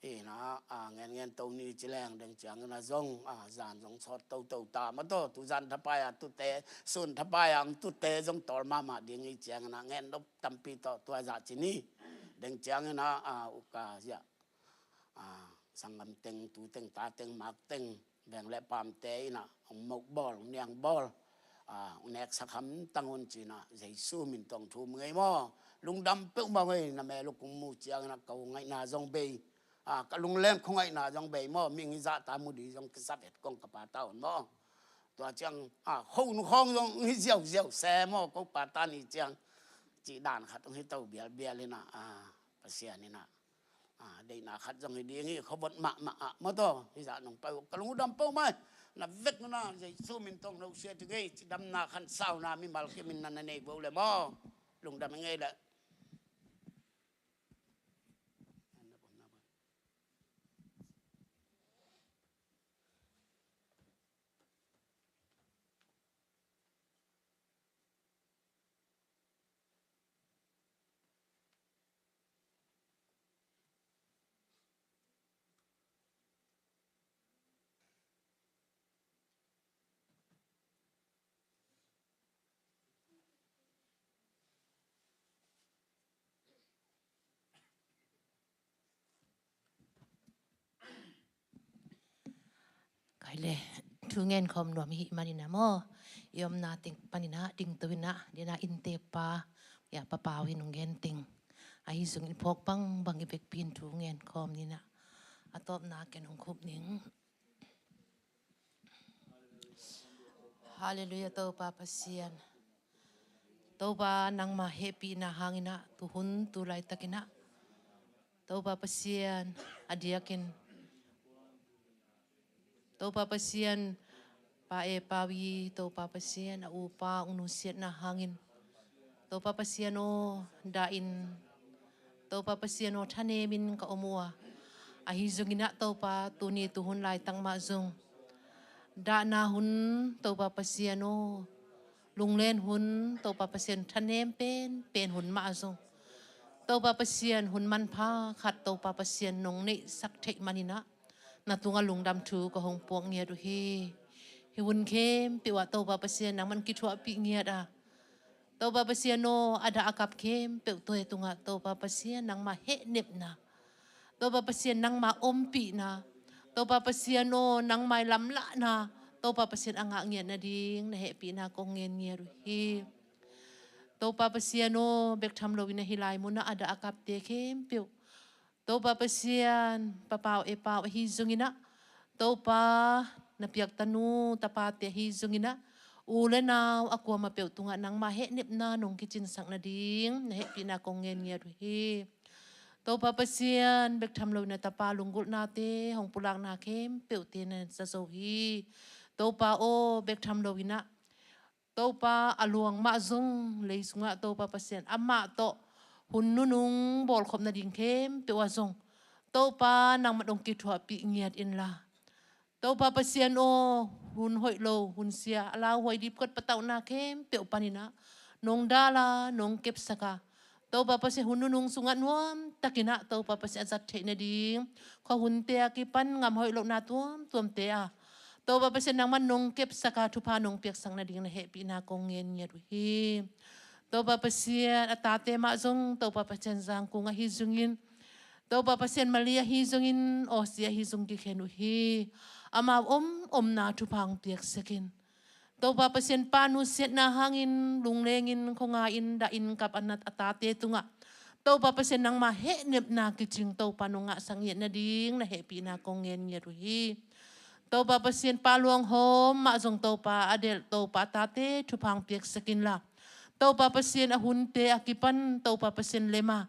Ina, a, ngen ngen to ni ci leng deng ciangin a zong, a, zan zong sawt toto ta maw taw, tu zan thapai a tute, sun thapai a ang tute zong tawl mahmah ding hi ciangin a ngen lo tampi tawh tua zah ci ni. Deng ciangin a, a, uka ziah, a, sanggam teng, tu teng, ta teng, mak teng, veng le pamte in a, ong mok bawl, ong niang bawl, a, ong neksak hamtang un ci in a, Jesu min tawh ong thum ngei maw. Lungdam peuhmah ngei, na mel uh kong mu ciangin a, ka u ngaihna zong bei. A, ka lungleng kong ngaihna zong bei maw, mihing hi zahta mu di zong kisa vet kong ka pa ta un maw. Tua ciang, a, honu khawng zong hi ziauziau se maw, ko pa ta ni ciang. Cih dan khat ong hi to bialbial in a, a, Pasian in a. A, deihna khat zong hi ding hi, khuavot mahmah ah maw taw. Hih zah nong pai uh ka lungdam peuhmah hi. Na vek nuna Jesu min tawh no sia ding hi. Cidamna khansauna mimal kim in na na nei uh leh maw. Lungdam hi ing ei leh. Kai le, thu ngen khawm nuam i hih manin ah maw, i omna teng panin ah dingto in ah, dena innte pa, ya, Pa Pau in hong gen teng. Ahi zongin phawk bangbang i vekpi in thu ngen khawm ni in ah, a tawpna ken hong khup ning. Halleluiah, Topa Pasian. Topa nangma hehpihna hangin ah, tuhun tu laitakin ah, Topa Pasian, a diakin, Topa Pasian, Pa E Pau i, Topa Pasian, a upa hong nusiatna hangin, Topa Pasian aw, dah in. Topa Pasian aw, thanemin ka om uh a, ahi zongin ah Topa, tuni tuhun laitak mah zong dahna hun, Topa Pasian aw, lunglen hun, Topa Pasian, thanem penpen hun mah zong, Topa Pasian, hun manpha khat Topa Pasian nong neihsak theih manin ah, na tungah lungdam thu ka hong puak ngiat uh hi. Hih hun khempeuh ah Topa Pasian nangman kithuahpih ngiat a, Topa Pasian aw, a dah a kap khempeuh tua tungah Topa Pasian nangma hehnepna, Topa Pasian nangma ompihna, Topa Pasian aw, nangma i lamlahna, Topa Pasian a ngah ngiat nading na hehpihna kong ngen ngiat uh hi. Topa Pasian aw, bek tham loin ah hih lai munah a dah a kapte khempeuh, Topa Pasian, Pa Pau, E Pau ahi zongin ah, Topa, na piak tanu tapate ahi zongin ah, u le nau a kuamah peuh tungah nangma hehnepna nong kicinsak nading na hehpihna kong ngen ngiat uh hi. Topa Pasian, bek tham loin ah tapa lunggulhnate, hong pulakna khempeuhte na za zo hi. Topa aw, bek tham loin ah Topa, a luang mah zong lei sungah Topa Pasian, amah tawh hun nunung bawlkhop nading khempeuh ah zong, Topa, nangman hong kithuahpih ngiat inla, Topa Pasian aw, hun hoih lo, hun sia, a lauhuai dipkot patauhna khempeuh panin ah nong dal a, nong kepsak a, Topa Pasian, hun nunung sungah nuamtakin ah Topa Pasian a zat theih nading, khua hunte a kipan ngam hoih lohna tuamtuamte ah Topa Pasian nangman nong kepsak a, thupha nong piaksak nading na hehpihna kong ngen ngiat uh hi. Topa Pasian, a tate mah zong Topa Pasian Zangkung ahi zongin, Topa Pasian Mali ahi zongin, Aussie ahi zong kikhen uh hi. Amau om omna thupha hong piaksak in. Topa Pasian, pa nusiatna hangin lunglengin khuangai in, dah in, kap a, nat a tate tungah, Topa Pasian nangma hehnepna kicing Topa nong ngahsak ngiat nading na hehpihna kong ngen ngiat uh hi. Topa Pasian, pa luanghawm mah zong Topa a delh, Topa a tate thupha hong piaksak inla, Topa Pasian a hunte a kipan Topa Pasian lem a,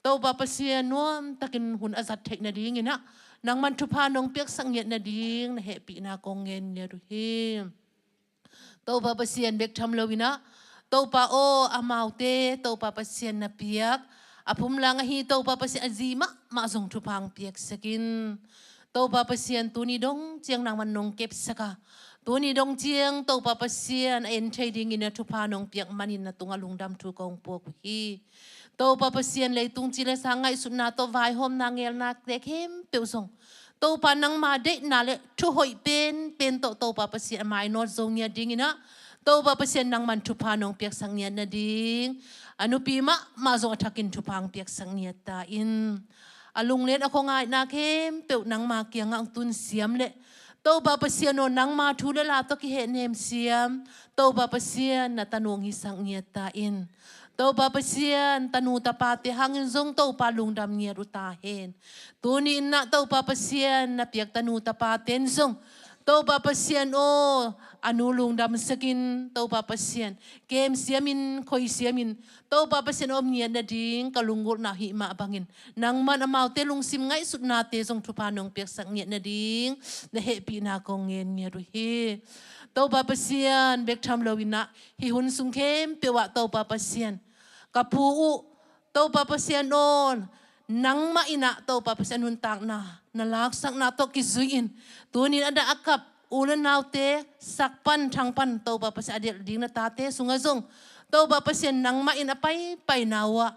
Topa Pasian nuamtakin hun a zat theih nadingin ah nangman thupha nong piaksak ngiat nading na hehpihna kong ngen ngiat uh hi. Topa Pasian, bek tham loin ah, Topa aw, amaute Topa Pasian na piak, a phumlang ahi Topa Pasian a zi mahmah zong thupha hong piaksak in. Topa Pasian, tuni dong ciang nangman nong kepsak a, tuni dong ciang Topa Pasian a en thei dingin a thupha nong piak manin na tungah lungdam thu kong puak uh hi. Topa Pasian, leitung ci le sa ngaihsutna tawh vaihawmna ngelnate khempeuh zong, Topa nangma deihna le thu hoih penpen tawh Topa Pasian a mainawt zo ngiat dingin ah, Topa Pasian nangman thupha nong piaksak ngiat nading, a nupi mahmah zong a thakin thupha hong piaksak ngiat ta in. A lunglen a khuangaina khempeuh nangma kiangah hong tun siam leh, Topa Pasian aw, nangma thu le la tawh kihehnem siam Topa Pasian na tanu hong hisak ngiat ta in. Topa Pasian, tanu tapate hangin zong Topa lungdam ngiat uh ta hen. Tuni in ah Topa Pasian, na piak tanu tapate in zong Topa Pasian aw, a nu lungdam sakin, Topa Pasian, kem siamin, khoi siamin, Topa Pasian om ngiat nading ka lunggulhna hih mah bangin, nangman amaute lungsim ngaihsutnate zong thupha nong piaksak ngiat nading na hehpihna kong ngen ngiat uh hi. Topa Pasian, bek tham loin ah hih hun sung khempeuh ah Topa Pasian, ka pu uh, Topa Pasian aw, nangmah in ah Topa Pasian nuntakna na laksakna tawh kizui-in, tunin a dah a kap u le naute sak pan thang pan Topa Pasian a delh ding na tate sungah zong, Topa Pasian nangmah in a paipaina uh ah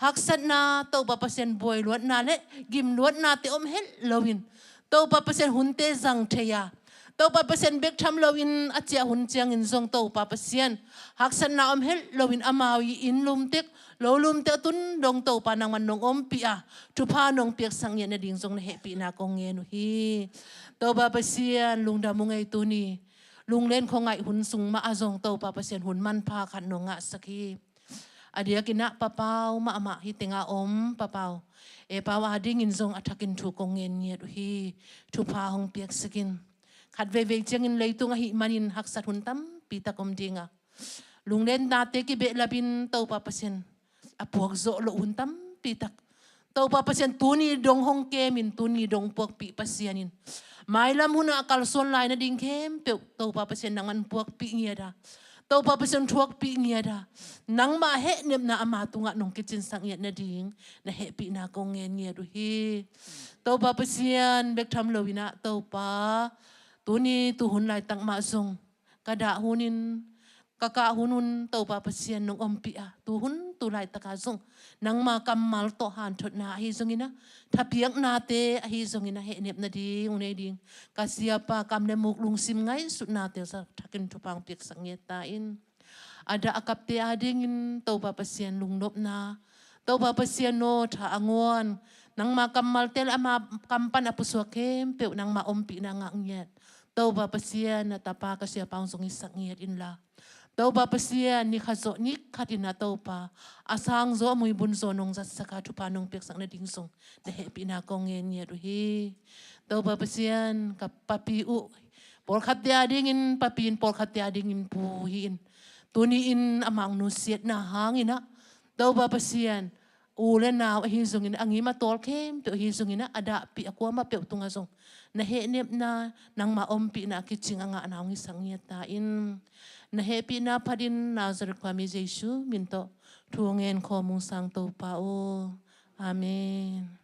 haksatna, Topa Pasian buailuatna le gimluatnate om het loin, Topa Pasian hunte zang thei a, Topa Pasian bek tham loin a ciah hun ciangin zong Topa Pasian haksatna om het loin amau i inn lumtek, lo lumtek tun dong Topa nangman nong ompih a, thupha nong piaksak ngiat nading zong na hehpihna kong ngen uh hi. Topa Pasian lungdam uh ngei, tuni lunglen khuangaih hun sung mah ah zong Topa Pasian hun manpha khat nong ngahsak hi. A diakin ah Pa Pau mahmah, hih tengah om Pa Pau, E Pau adingin zong a thakin thu kong ngen ngiat uh hi. Thupha hong piaksak in. Khat veivei ciangin leitung ahih manin haksat hun tampi tak om ding a, lunglennate kibehlapin Topa Pasian a puak zawh loh hun tampi tak, Topa Pasian tuni dong hong kemin, tuni dong puakpih Pasian in, mailam hunah a kalsuan lai nading khempeuh Topa Pasian nangman puakpih ngiat a, Topa Pasian thuakpih ngiat a, nangmah hehnepna ama tungah nong kicinsak ngiat nading na hehpihna kong ngen ngiat uh hi. Topa Pasian bek tham loin ah Topa, tuni tuhun laitak mah zong ka dah hunin, ka kah hunun Topa Pasian nong ompih a, tuhun tu laitak ah zong nangma kammal tawh hanthotna ahi zongin ah, thapiaknate ahi zongin ah hehnep nading hong nei ding ka siapa kam le muk lungsim ngaihsutnate sa thakin thupha hong piaksak ngiat ta in. A dah a kapte adingin Topa Pasian lungnopna, Topa Pasian aw, tha a nguan, nangma kammalte le ama kam pan a pusuak khempeuh nangma ompihna ngah ngiat, Topa Pasian, na tapa ka siapa hong zong hisak ngiat inla, Topa Pasian, ni khat zawh ni khat in ah Topa, a sang zaw, a muibun zaw nong zatsak a, thupha nong piaksak nading zong na hehpihna kong ngen ngiat uh hi. Topa Pasian, ka papi uh, pawlkhatte adingin papi in, pawlkhatte adingin pu hi-in, tuni-in amah nusiatna hangin ah, Topa Pasian, u le nau ahi zongin, a ngim a tawl khempeuh ahi zongin ah, a dahpih a kuamah peuh tungah zong na hehnepna, nangma ompihna a kicing a ngahna hong hisak ngiat ta in. Na hehpihna phatin Nazareth khuami Jesu min tawh thu ngen khawm ung, Sang Topa aw. Amen.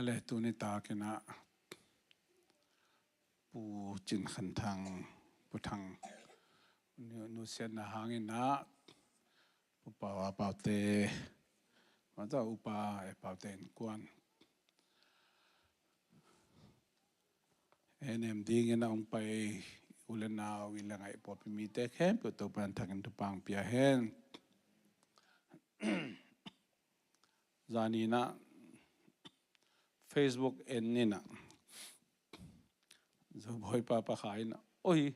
Ale, tuni takin ah Pu Cin Khan Thang, Pu Thang, nu, nusiatna hangin ah, Pu Pau, A Paute, mata Upa, E Paute innkuan, E N M dingin a hong pai u le nau, i le ngaih pawlpi mite khempeuh Topa in thakin thupha hong pia hen. Zanin ah Facebook en in ah, Zobawipa pakhat in ah, "Oi,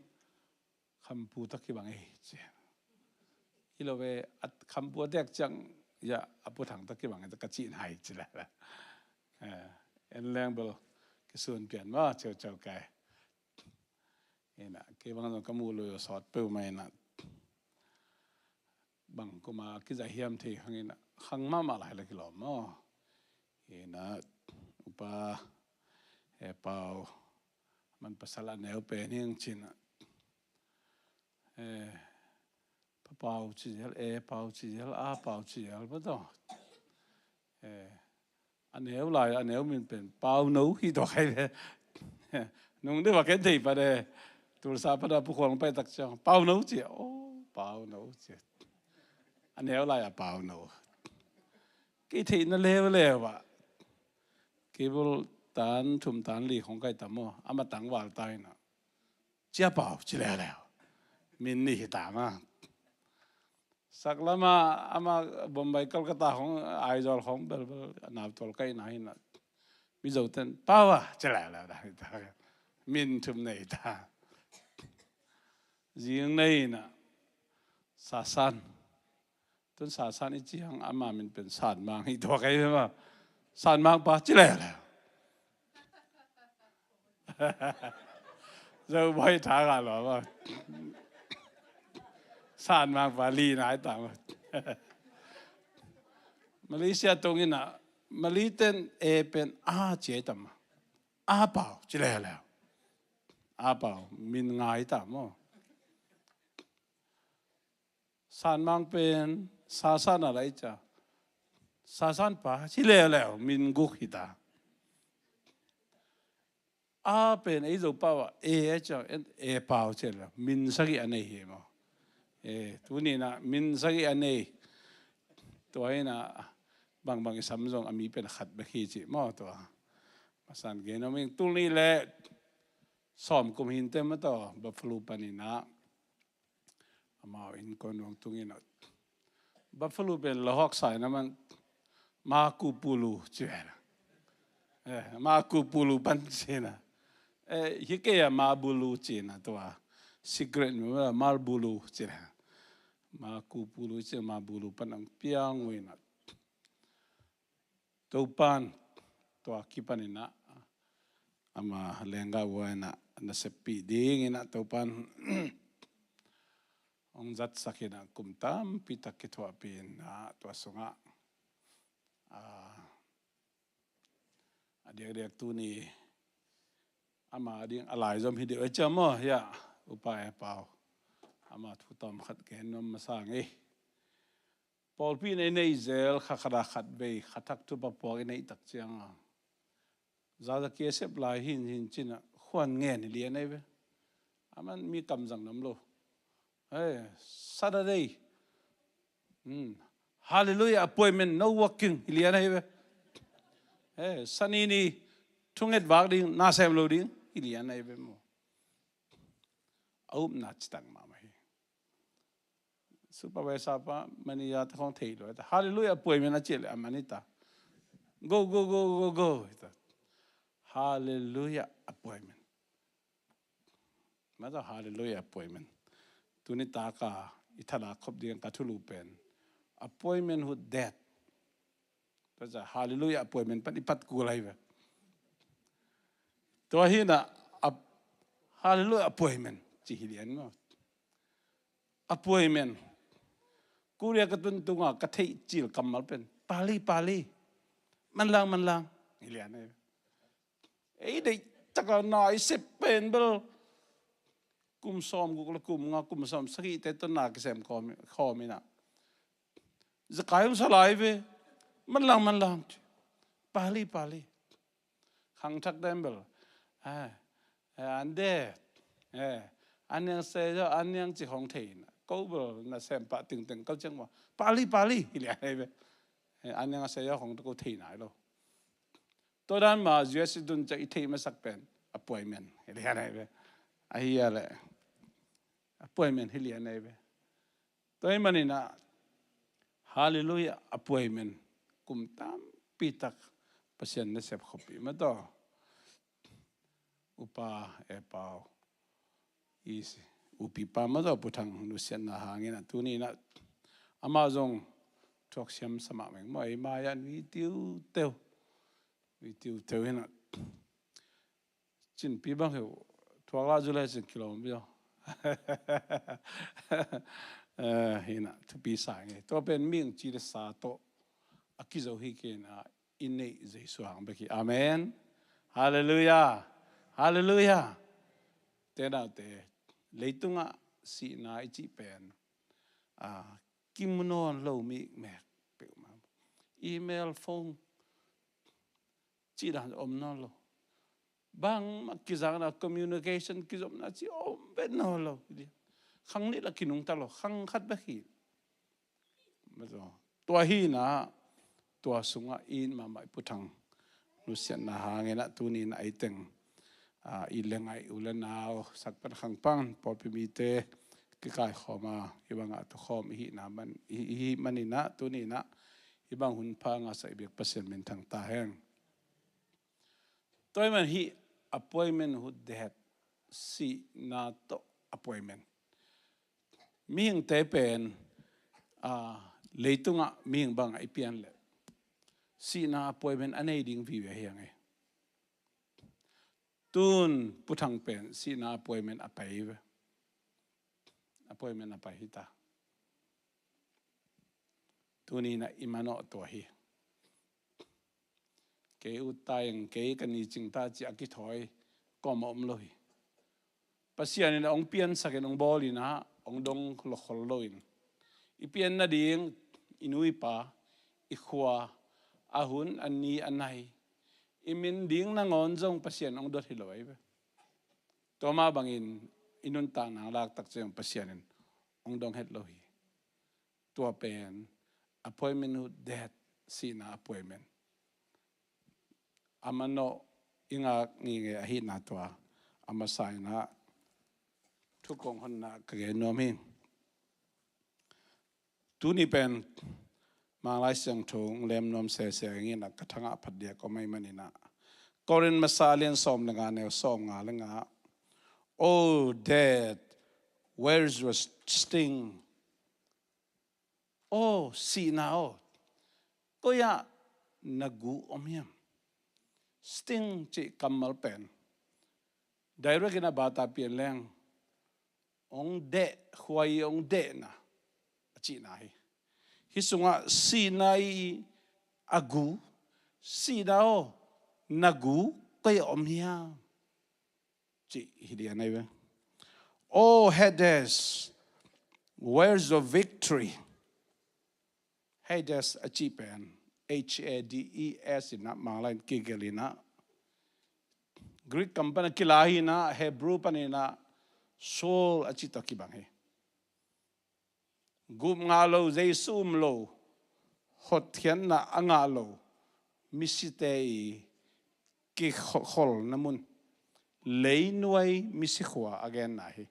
Khampu tak kibang ei," ci. "Hi lo ve, a Khampu a tek ciang, ya, a Pu Thang tak kibang ei," ka cih nai ci lala. Eh, en leng bel kisun pian maw, ceuceu kai. Ina, kei bang zong ka muh lui uh sawt peuhmah ina. Bang kuma kiza hiam thei khang ina, khang mahmah lai la kilawm maw. Ina, Upa, eh, Pau, man pasal a neu pen hiang cin a. Eh, Pa Pau ci zel, E Pau ci zel, A Pau ci zel, pa tawh. Eh, a neu lai, a neu min pen Pau No hi tawh khai ve. Nung deuh a ken thei pa de. Tulsa pa da Pu Khual pai tak ciang, Pau No ci, oh, Pau No ci. A neu lai a Pau No. Kei theihna leuleu ah. Kei bul tan thum tan li khong kai tam maw. A matang val tai na. Cia Pau ci leuleu. Min nih hi ta ma. Saklama ama Bombay, Kolkata khong, Aizawl khong belbel a nau tual ka ina hi na. Mizo ten Pau a ci leuleu da hi ta. Min thum nei ta. Zing nei na Sasan. Tun Sasan i ciang ama min pen Sanmang hi tua kai ma. Sanmang pa ci leuleu. Zo boi tha ga lo ba. Sanmang pa li nai ta ma. Malaysia tung ina Malay ten e pen a ci ai ta ma. A Pau ci leuleu. A Pau min ngai ta mo. Sanmang pen Sasan a lai ca. Sasan pa ci leuleu min guk hi ta. A pen ei Zo pau a e a ca, e Pau ci leuleu min sagih a nei hi mo. E, tuni na min sagih a nei. Tua hi na bangbang i sam zong a mi pen khat bek hi ci mo tua. Masan gen om ing. Tul nih le sawm kum hin te ma tua Buffalo pan ina amau innkuan nuang tung ina. Buffalo pen Lahawk sa ina man Makupulu ci ve la. Eh, Makupulu pan ci na. Eh, hi kei a Mabulu ci na tua. Secret mi ma Mabulu ci na. Makupulu ci Mabulu pan ang piang ui na. Topan tua kipan ina ama lengga ua ina naseppi ding ina Topan ong zatsak ina kum tampi tak kithuahpi ina tua sunga. Ah, a diakdiak tuni ama ding a lai zom hi deuh e ciam aw, hiah upa e Pau. Ama thu tawm khat gen nuam masa ngei. Pawlpi in ei neih zel kha khat a khat vei kha thak thupha puak i neih tak cianga zaza kia sep lai hin hin cina khuan ngen hi lian ei ve. Aman mi kamzang nam lo. Hey, Saturday. Hmm. Hallelujah, appointment, no working hi lian ei ve. Hey, Sani ni thunget vak ding, na sem lo ding hi lian ei ve mo. A upna citang mama hi. Supervisor pa manager ta khong thei lo ta. Hallelujah, appointment a ci le a manager ta. Go, go, go, go, go. Ta. Hallelujah, appointment. Mata hallelujah, appointment. Tuni taka i thala khop ding ka thulu pen. Appointment with death. Tua ca hallelujah appointment pan i pat kul lai ve. Tua hi na hallelujah appointment ci hi lian ngo. Appointment. Korea ka tun tunga ka theih cil kammal pen. Pali, pali. Manlang, manlang. Hi lian ei. Ei deih taka na i sep pen bel. Kum sawm guk le kum nga kum sawm sagih te tun na kisem khawm ina. Zakai hong sa lai ve. Manlang, manlang. Pali, pali. Khangthak den bel. Ah, eh, an de. Eh, an niang se jo, an niang ci hong thei na. Ko bel na sem pa ting ting ko ciang wa. Pali, pali. Hi lian ei ve. Eh, an niang se jo hong ko thei nai lo. Tua dan ma U S i tun ca i thei masak pen. Appointment. Hi lian ei ve. Ahi a le. Appointment hi lian ei ve. Tua hi manina, hallelujah, appointment kum tampi tak Pasian nasep khopih mataw. Upa, e Pau, i upipa mataw, Pu Thang nusiatna hangina tunina ama zong thuaksiam sama meng maw, ei maya nui tiuteu, nui tiuteu hina. Cinpi bang heu thuak lah zu le cin kilawm bia. Eh, hina thupi sa nge. Tua pen ming ci le sa tawh a kizo hi kena i neih Jesu hang bek hi. Amen. Halleluiah. Halleluiah. Te naute leitungah sihna i cih pen a kimu nawn lo mi mek peuhmah. Email, phone, cih dan om nawn lo. Bangmah kizakna, communication kizopna cih om vet nawn lo. Khang nih la kinungta lo, khang khat bek hi. Tua hina, tua sungah i it mahmah i Pu Thang nusiatna hangin ah tuni in ah ei teng, ah, i lengaih u le nau, sakpan khangpan, pawlpi mite, kikaikhawm a, hih bangah tukhawm i hihna man, i, i hih maninah, tuninah hih bang hun pha ngahsak i biak Pasian minthang ta hen. Tua ahih man hih appointmenthood death, sihna tawh appointment. Mihingte pen, ah, leitungah mihing bangah i pian leh sihna appointment a nei ding vive hi hang e. Tun Pu Thang pen sihna appointment a pai ve. Appointment a pai hi ta. Tuninah i manawh tua hi. Kei ut ta ing, kei ka ni cing ta ci a kithawi kawm a om lo hi. Pasian in hong piansakin hong bawlinah hong dong lokhol loin, i pian nading i nu i pa, i khua, a hun, a ni, a nai, i min ding nangawn zong Pasian hong dot hi lo ahi ve. Tua mah bangin i nuntakna laktak ciang Pasian in hong dong het lo hi. Tua pen appointmenthood death, sihna appointment. A manawh i ngak ngingei ahihna tua a masa inah thu kong honna ka gen nuam hi. Tuni pen Mang Lai Siangtho lem nuam sese nginah ka thangah phat diak om ahih maninah, Korin masa lian sawm le nga neu sawm nga le nga, "Oh death, where's your sting?" Oh, sihna aw, koi-ah na gu om hiam? Sting cih kammal pen direct in a bata pian leng hong deh, khuai hong dehna a cihna hi. Hih sungah sihna i a gu, sihna aw, na gu koi-ah om hiam? Cih hi lian ahi ve. "Oh Hades, where's your victory?" Hades a cih pen, H A D E S inah Mang Lai in kigelh inah, Greek kam pan a kila hi inah, Hebrew pan inah Sheol a cih tawh kibang hi. Gup ngah lo, Jesu um lo, hotkhiatna a ngah lo misite i kikholna mun, leinuai misikhua a genna hi.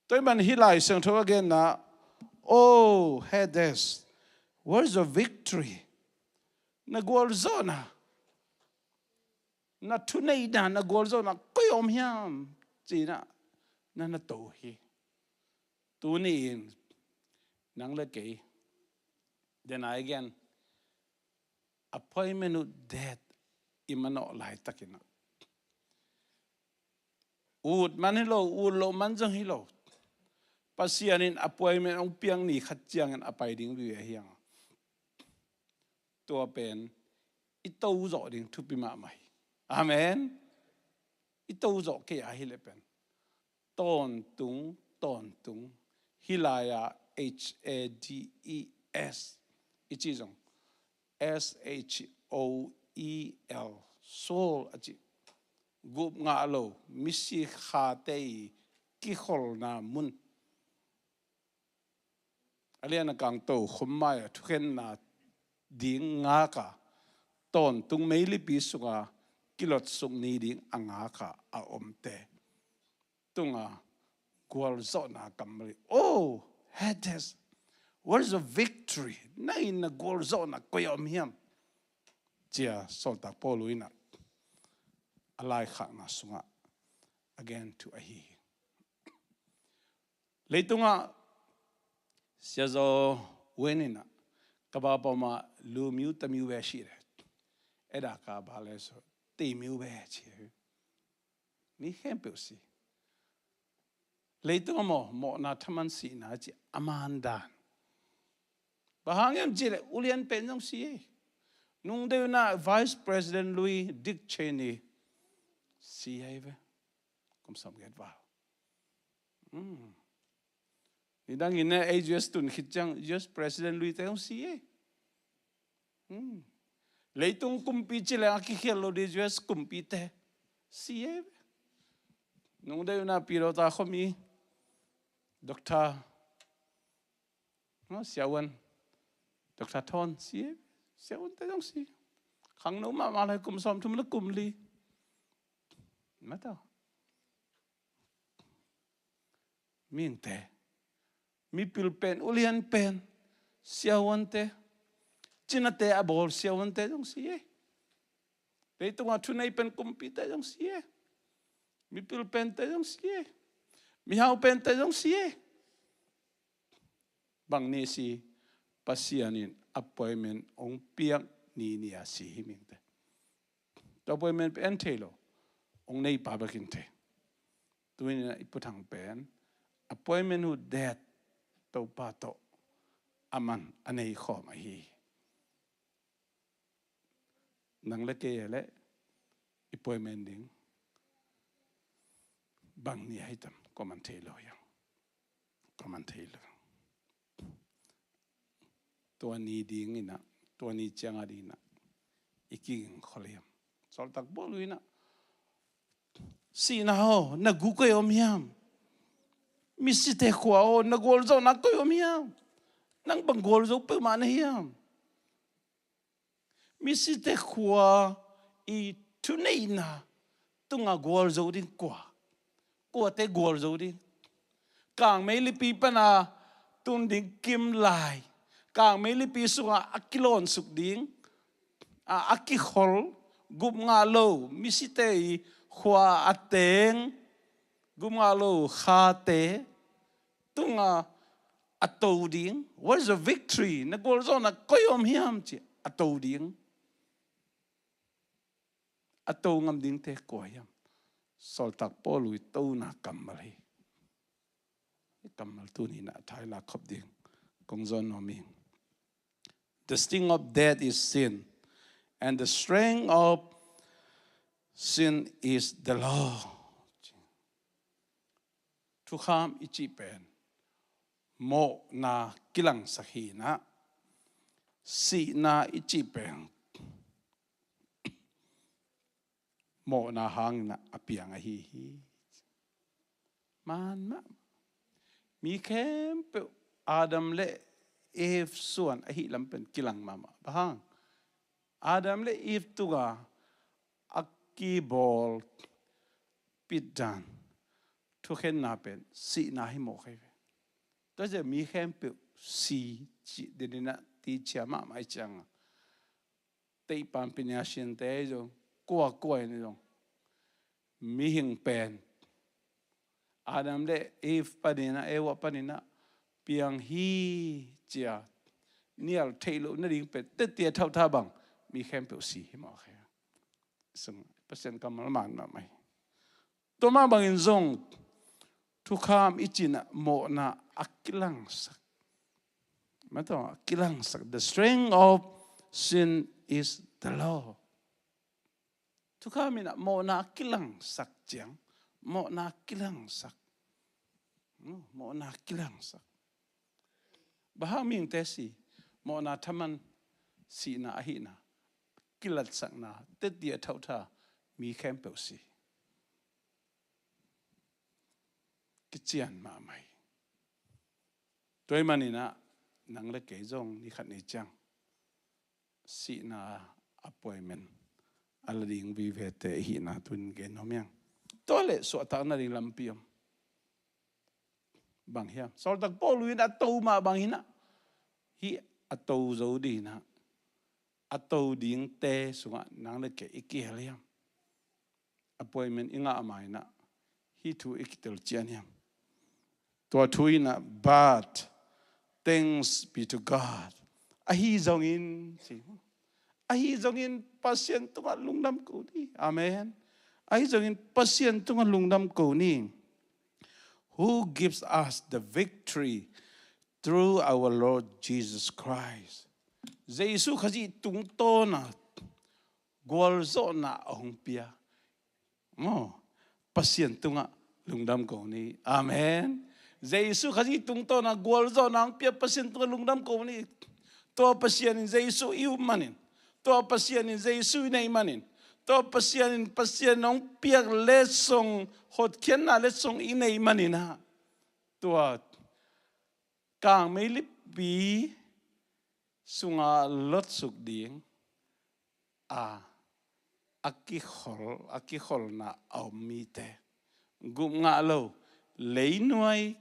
Tua ahih man hih Lai Siangtho a genna, "Oh Hades, where's your victory?" Na gualzawhna, na thuneihna, na gualzawhna koi-ah om hiam? Ci-inah na na to hi. Tuni-in nang le kei, then again, appointmenthood death i manawh laitakinah, ut man hi lo, ut loh man zong hi lo, Pasian in appointment hong piak ni khat ciangin a pai ding vive hi hang. Tua pen i to zawh ding thupi mahmah hi. Amen. I to zawh kei a hileh pen tawntung, tawntung, hih lai-ah H A D E S i cih zong, S H O E L, Sheol a cih, gup ngah lo misikhate i kikholna mun. A lian a kang tokhom mai-ah thukhenna ding ngaka, tawntung meilipi sunga kilotsuk ni ding a ngaka a omte tunga gualzawhna kammal hi. "Oh Hades, where's the victory?" Nang in na gualzawhna koi-ah om hiam? Ci-a sawltak Paul inah a laikhakna sungah a gen thu ahi hi. Leitungah Sia Zaw Win inah, "Ka ba pawmah lu miu ta miu ve sih le, eda ka ba le so ti miu ve," ci hi. Mi khempeuh si. Leitung a maw, mawhna thaman sihna ci a man dan. Bang hang hiam cih leh ulian pen zong si hi. Nungdeuh inah Vice President lui Dick Cheney si hi ve. Kum sawmgiat val. Hmm. Nidangin eh, ei U S tun khit ciang U S President luite hong si eh. Hmm. Leitung kumpi ci leng a kikhial lo ding U S kumpite si eh. Nungdeuh inah pilota khomi Doctor, no, Siavuan, Doctor Thon si eh. Siavuante hong si. Khangno mahmah lai kum sawmthum le kum li. Mata. Mihingte, mipil pen, ulian pen, siavuante, cinate a bawl siavuante zong si e. Leitunga thunei pen kumpite zong si e. Mipil pente zong si e. Mihau pente zong si e. Bang ni si, Pasian in appointment hong piak ni ni a si hi mihingte. Tua appointment pen thei lo, hong neipa bekin thei. Tuina i Pu Thang pen appointment hu det Topa tawh a man a nei khawm ahi hi. Nang le kei le i appointment ding bang ni ahi tam, kua man thei lo hiam. Kua man thei lo. Tua ni ding inah, tua ni cianga ding inah i kiging khol hiam. Sawltak Paul inah, sihna aw, na gu koi om hiam? Misite khua aw, na gualzawhna koi om hiam? Nang bang gualzo peuhmah na hiam? Misite khua i thuneihna tunga gualzo ding kua? Kuate gualzo ding? Kangmei lipi pana tun ding kimlai, kangmei lipi sunga a kilawnsuk ding, a, a kikhol, gupngah lo misite i khua a teng, gupngah lo khate tunga a to ding. What is the victory? Na gualzawhna koi om hiam ci a to ding. A to ngam dingte kua hiam? Sawltak Paul i tona kammal hi. Kammal tuni inah a thailak khop ding kong zawn nuam ing. The sting of death is sin, and the strength of sin is the law. Thukham i cih pen mawhna kilangsak hi inah, sihna i cih pen mawhna hangin a piang ahi hi. Man mah. Mi khempeuh Adam le Eve suan ahi lam pen kilang mahmah. Bang hang? Adam le Eve tunga a kibawl pitdan thukhenna pen sihna hi mawk hi ve. Tua ciang mi khempeuh si cih ding inah ti cia mahmah i cianga, teihpan pinia sinte zong, kuakua in zong, mihing pen Adam le Eve paninah, Eva paninah piang hi cia nial theih loh nading pen tetia thauhtha bang mi khempeuh si hi mawk hi. Sung Pasian kammal man mahmah hi. Tua mah bangin zong thukham i cih inah mawhna a kilangsak. Mataw, a kilangsak. The strength of sin is the law. Thukham inah mawhna a kilangsak ciang, mawhna a kilangsak. Hmm, mawhna a kilangsak. Bang hang mihingte si, mawhna thaman sihna ahihna kilatsakna tetia thauhtha mi khempeuh si. Kician mahmah hi. Tua ahih maninah nang le kei zong ni khat ni ciang sihna appointment a la ding vivete ihihna tunin gen nuam ing. Tua leh suahtak nading lampi om. Bang hiam? Sawltak Paul in a to mah bang hinah, hih a to zo dinah, a to dingte sungah nang le kei i kihel hiam? Appointment i ngah ma inah hih thu i kitel cian hiam? Tua thu inah, "But thanks be to God." Ahi zongin, ci. Ahi zongin Pasian tungah lungdam ko ni. Amen. Ahi zongin Pasian tungah lungdam ko ni. "Who gives us the victory through our Lord Jesus Christ." Jesu Khazih tungtawna gualzawhna a hong pia. Maw, Pasian tungah lungdam ko ni. Amen. Jesu Khazih tungtawna gualzawhna hong pia Pasian tungah lungdam ko ni. Tua Pasian in Jesu i up manin, tua Pasian in Jesu i neih manin, tua Pasian in Pasian hong piak letsong, hotkhiatna letsong i neih maninah, tua kangmei lipi sunga lotsuk ding a, a kikhol, a kikholna a om mite, gupngah lo, leinuai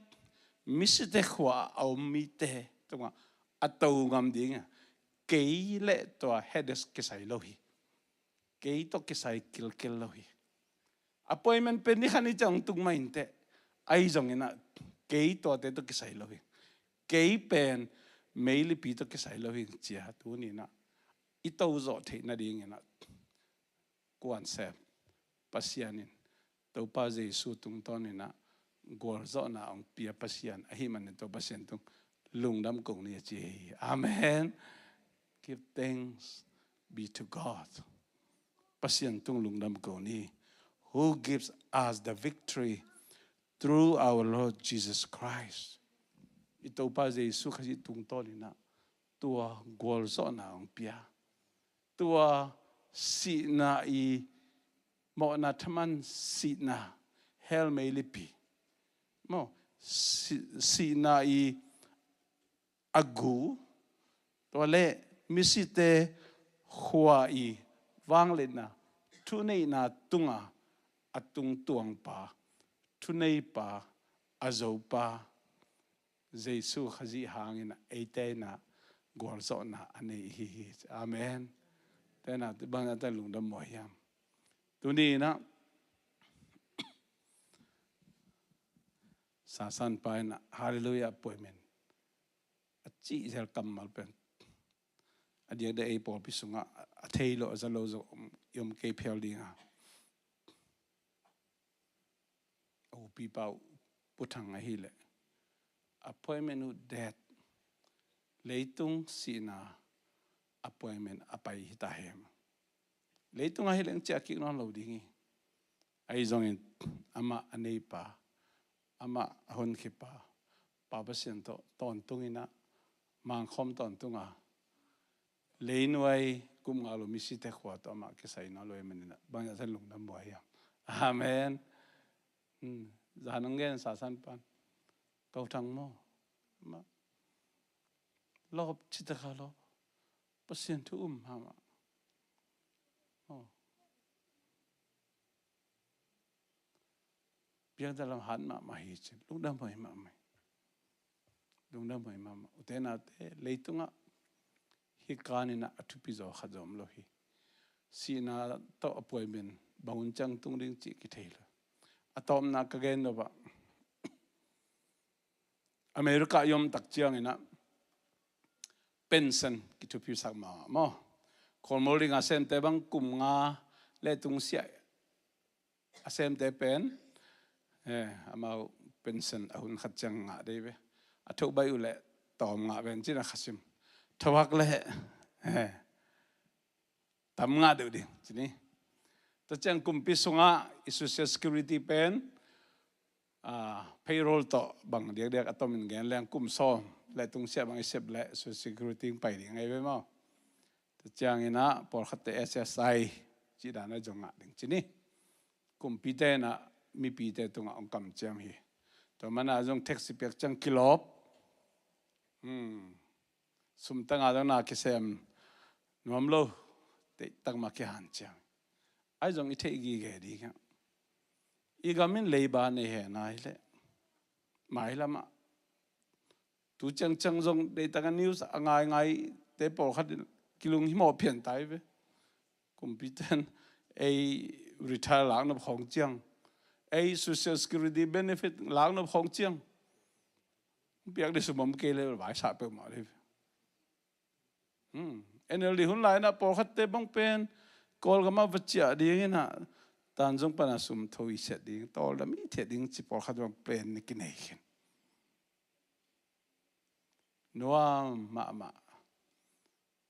Misite khua a om mite tungah a to ngam ding a, kei le tua Hades kisai lo hi. Kei tawh kisai kilkel lo hi. Appointment pen ni khat ni ciang tung mah inteh. Ahi zongin ah kei tuate tawh kisai lo hi. Kei pen meilipi tawh kisai lo hi, ci a, tuni-in ah i to zawh theih nadingin ah kuansem Pasian in, Topa Jesu tungtawnin ah gualzawhna hong pia Pasian ahih manin tua Pasian tung lungdam ko ni, a ci hi. Amen. Give thanks be to God. Pasian tung lungdam ko ni, who gives us the victory through our Lord Jesus Christ. I Topa Jesu Khazih tungtawnin ah tua gualzawhna hong pia. Tua sihna i mawhna thaman sihna, hell meilipi maw, si-, sihna i a gu, tua le misite khua i vangliatna, thuneihna tunga a tungtuangpa, thuneipa, a zopa, Jesu Khazih hangin ah eite in ah gualzawhna a nei i hi hi. Amen. Tena bang a ta lungdam maw hiam? Tuni-in ah sasanpa in ah Hallelujah appointment a cihzel kammal pen a diakdiak ei pawlpi sungah a thei lo, a za lo zong i om kei phial ding a. A upipa uh Pu Thang ahileh appointment uh dead. Leitung sihna appointment a pai hi ta hi. Leitung ahileh ciah kik nawn lo ding hi. Ahi zongin amah a neipa, amah a honkhiapa, Pa Pasian tawh tawntung in ah mangkhawm tawntung a, leinuai kum nga lo misite khua tawh amah kisai nawn lo ahih manin ah bang a sa lungdam buai hiam? Amen. Hmm. Zan hong gen sasanpan, Ko Thang maw, amah lawp citaka lawp, Pasian thu um mahmah. Oh. Biakna lam hat mahmah hi cin, lungdam huai mahmah. Lungdam huai mahmah. Ute naute, leitungah hih kanin ah a thupi zaw khat zong om lo hi. Sihna tawh appointment bang hun ciang tung ding cih kithei lo. A tawpna ka gen lo bah, America i om tak ciangin ah pension kithupisak mahmah maw. Khualmual ding a semte bang kum nga le tungsiah a semte pen, eh, amau pension a hun khat ciang ngah dei ve. A thoh baih uh leh tawm ngah ven cin a khasim. Thohak leh, eh, tam ngah deuh ding ci ni. Tua ciang kumpi sungah i social security pen, ah, payroll tawh bang diakdiak a tomin gen leng kum sawm le tungsiah bang i sep leh social security pai ding ahi ve maw. Tua ciangin ah pawlkhatte S S I cih dan a zong ngah ding ci ni. Kumpite in ah mipite tungah hong kamciam hi. Tua mana zong tax i piak ciang kilawp. Hmm. Sum tanga zong na kisem nuam lo, teitang mah kihanciam. Ahi zong i theih gige ding hiam? I gam in leiba nei hen ahileh mailamah tu ciangciang zong deitang a news a ngaingaite pawlkhat in kilung himawh pian tai ve. Kumpite in ei retire laknop khawng ciang, ei social security benefit laknop khawng ciang piak ding sum om kei le vaisah peuhmah ding. Hmm. N L D hun lai-in ah pawlkhatte bang pen Kawlgam ah va ciah dingin ah tan zong pan a sum tho i siat ding, tawldam i thiat ding ci pawlkhat bang pen ni kinei khin. Nuam mahmah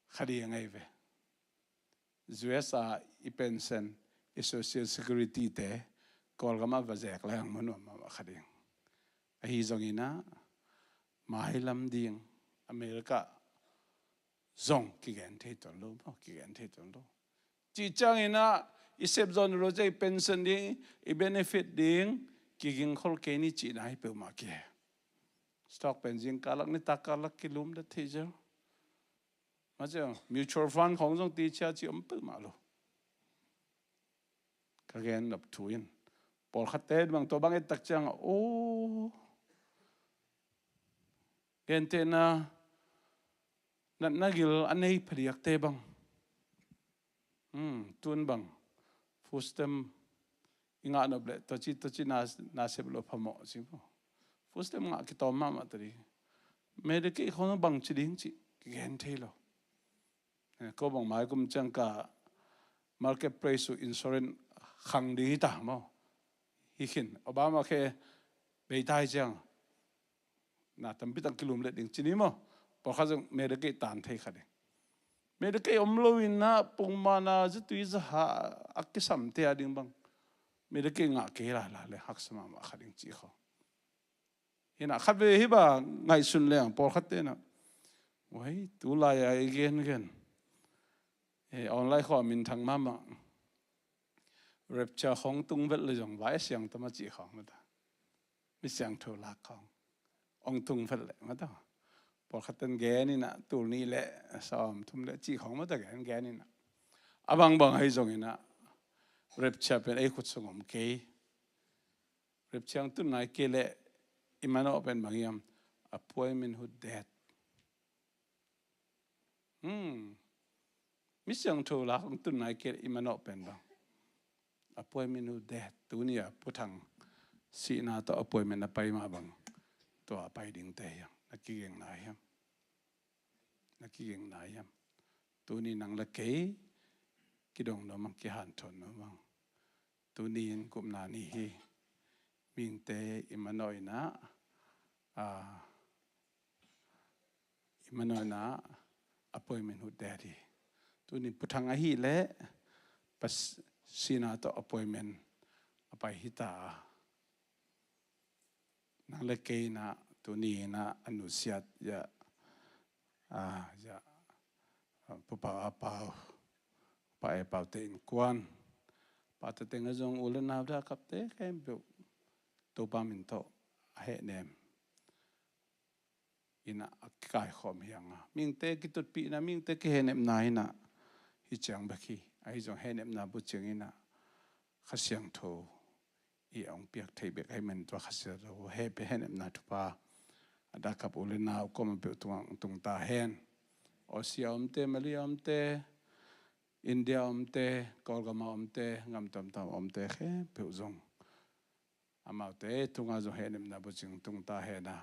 kha ding ahi ve. U S a i pension, i social security te Kawlgam ah va zek leng mu nuam mahmah kha ding. Ahi zongin ah mailam ding America zong kigen thei tuan lo maw, kigen thei tuan lo. Cih ciangin ah i sep zaw nawn lo ciang i pension ding, i benefit ding kiging khol kei ni cihna hi peuhmah kihe. Stock pen zingkal lak, nitak kal lak kilumdet thei zel. Mah ciang mutual fund khawng zong ticia ci om peuhmah lo. Ka gen nop thu in pawlkhatte bang tua bang et tak ciang, aw, Gentehna, natna gil a nei phadiakte bang, hmm, tun bang, food stamp i ngah nop leh tua ci tua ci na, na sep lo phamawh ci maw. Food stamp ngah kitawm mahmah ta ding. Medicaid khong bang ci ding cih kigen thei lo. Eh, ko bang mai kum ciang ka marketplace uh insurance khang ding hi ta maw. Hi khin Obamacare bei ta hi ciang na tampi tak kilum let ding ci ni maw. Pawlkhat zong Medicaid tan thei kha ding. Medicaid om lo in ah pongmana zatui zaha a kisamte a ding bang Medicaid ngah kei lai lai le haksa mahmah kha ding ci kho. Hi na khat ve hi ba ngaihsun leng pawlkhatte na, wai, tu lai a i gengen, eh, online khawng a minthang mahmah. Rapture khong tung vet le zong vai siang tama ci khong mata. Mi siangtho lak khong ong tung vet le mata. Pawlkhat ten gen in ah tul nih le sawm thum le ci khong mata gen gen in ah. A bangbang ahi zong in ah rapture pen ei khut sung om kei. Rapture ong tun nai kei le i manawh pen bang hiam? Appointment who dead. Hmm. Mi siangtho lak ong tun nai kei le i manawh pen bang? Appointment who dead. Tuni a Pu Thang sihna tawh appointment a pai mah bang tua a pai dingte hiam? Na kigengna hiam? Na kigengna hiam? Tuni nang le kei kidong nuam ang, kihanthawn nuam ang. Tuni in gupna ni hi. Mihingte i manawh in ah, ah, i manawh in ah appointment who dead hi. Tuni Pu Thang ahih leh Pasian sihna tawh appointment a pai hi ta. Nang le kei in ah tuni in ah a nusiat ya, ah, ya, ah, Pu Pau, A Pau, Pa E Pau te innkuan, pate teng a zong u le nau, da kapte khempeuh Topa min tawh a hehnem in ah a kikaikhawm hi hang a, mihingte kitutpihna, mihingte kihehnepna in ah hi ciang bek hi. Ahi zong hehnepna bucing in ah Kha Siangtho i hong piak thei bek ahih manin tua Kha Siangtho hehpih hehnepna thupha a dakap u le nau kuamah peuh tungah tung ta hen. Aussie a omte, Malay a omte, India a omte, Kawlgam a omte, gam tuamtuam a omte khempeuh zong amaute tungah zong hehnepna bucing tung ta hen a,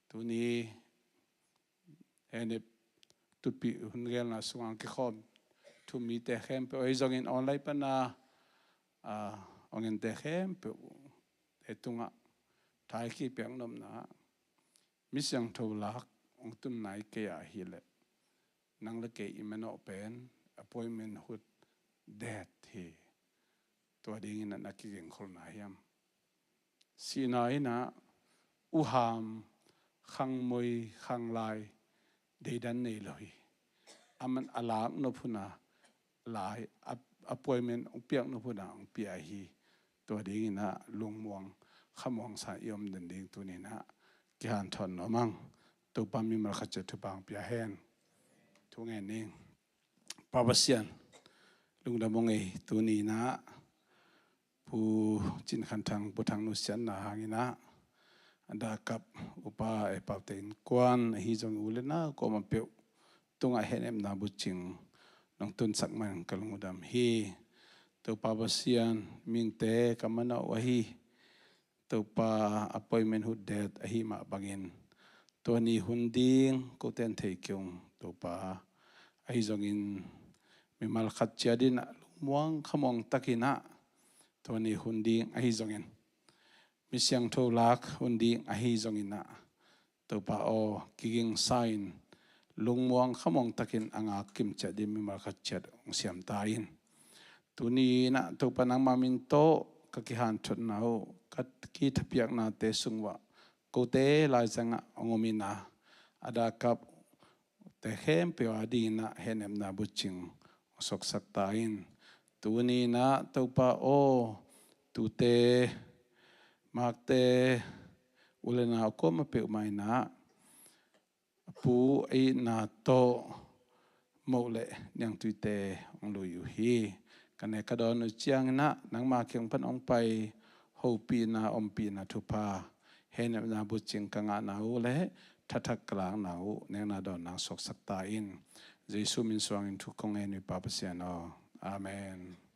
tuni hehnep tutpih hun geelna sungah kikhawm thu-um mite khempeuh, ahi zongin online pan a, a, hong ente khempeuh te tungah thaikipiak nopna, mi siangtho lak hong tun nai kei ahih leh nang le kei i manawh pen appointment who dead hi. Tua dingin ah na kigengkholna hiam? Sihna in ah uham, khangmoi, khanglai deidan nei lo hi. Aman a lak nop hun a lai, a, appointment hong piak nop hun a hong pia hi. Tua dingin ah lungmuang khamuang sa i om den ding tuni in ah kihanthawn nuam ang. Topa mimal khat ciat thupha hong pia hen. Thu ngen ning. Pa Pasian, lungdam ung ei, tuni in ah Pu Cin Khan Thang, Pu Thang nusiatna hangin ah a dakap u Pa E Pau te innkuan ahi zong u le nau kuamah peuh tungah hehnepna bucing nong tunsak man ka lungdam hi. Topa Pasian, mihingte ka manawh uh ahi, Topa, appointment who dead ahih mah bangin tua ni hun ding kote in thei kei ung Topa. Ahi zongin mimal khat ciat in ah lungmuang khamuang takin ah tua ni hun ding ahi zongin, mi siangtho lak hun ding ahi zongin ah Topa aw, kigingsa in lungmuang khamuang takin a ngak kim ciat ding mimal khat ciat hong siam ta in. Tuni in ah Topa nangma min tawh ka kihanthawnna uh, ka kithapiaknate sung uah kote laizangah hong om in ah a dakapte khempeuh a dingin ah hehnepna bucing hong suaksak ta in. Tuni in ah Topa aw, tute, makte, u le nau kuamah peuhmah in ah a pu a itna tawh moh le niangtuite hong lui uh hi. Ka nek ka dawn uh ciangin ah nangma kiang pan hong pai hopihna, ompihna thupha, hehnepna bucing ka ngahna uh le thathak ka lakna uh nekna dawnna suaksak ta in. Jesu min suangin thu kong ngen uh hi Pa Pasian aw. Amen.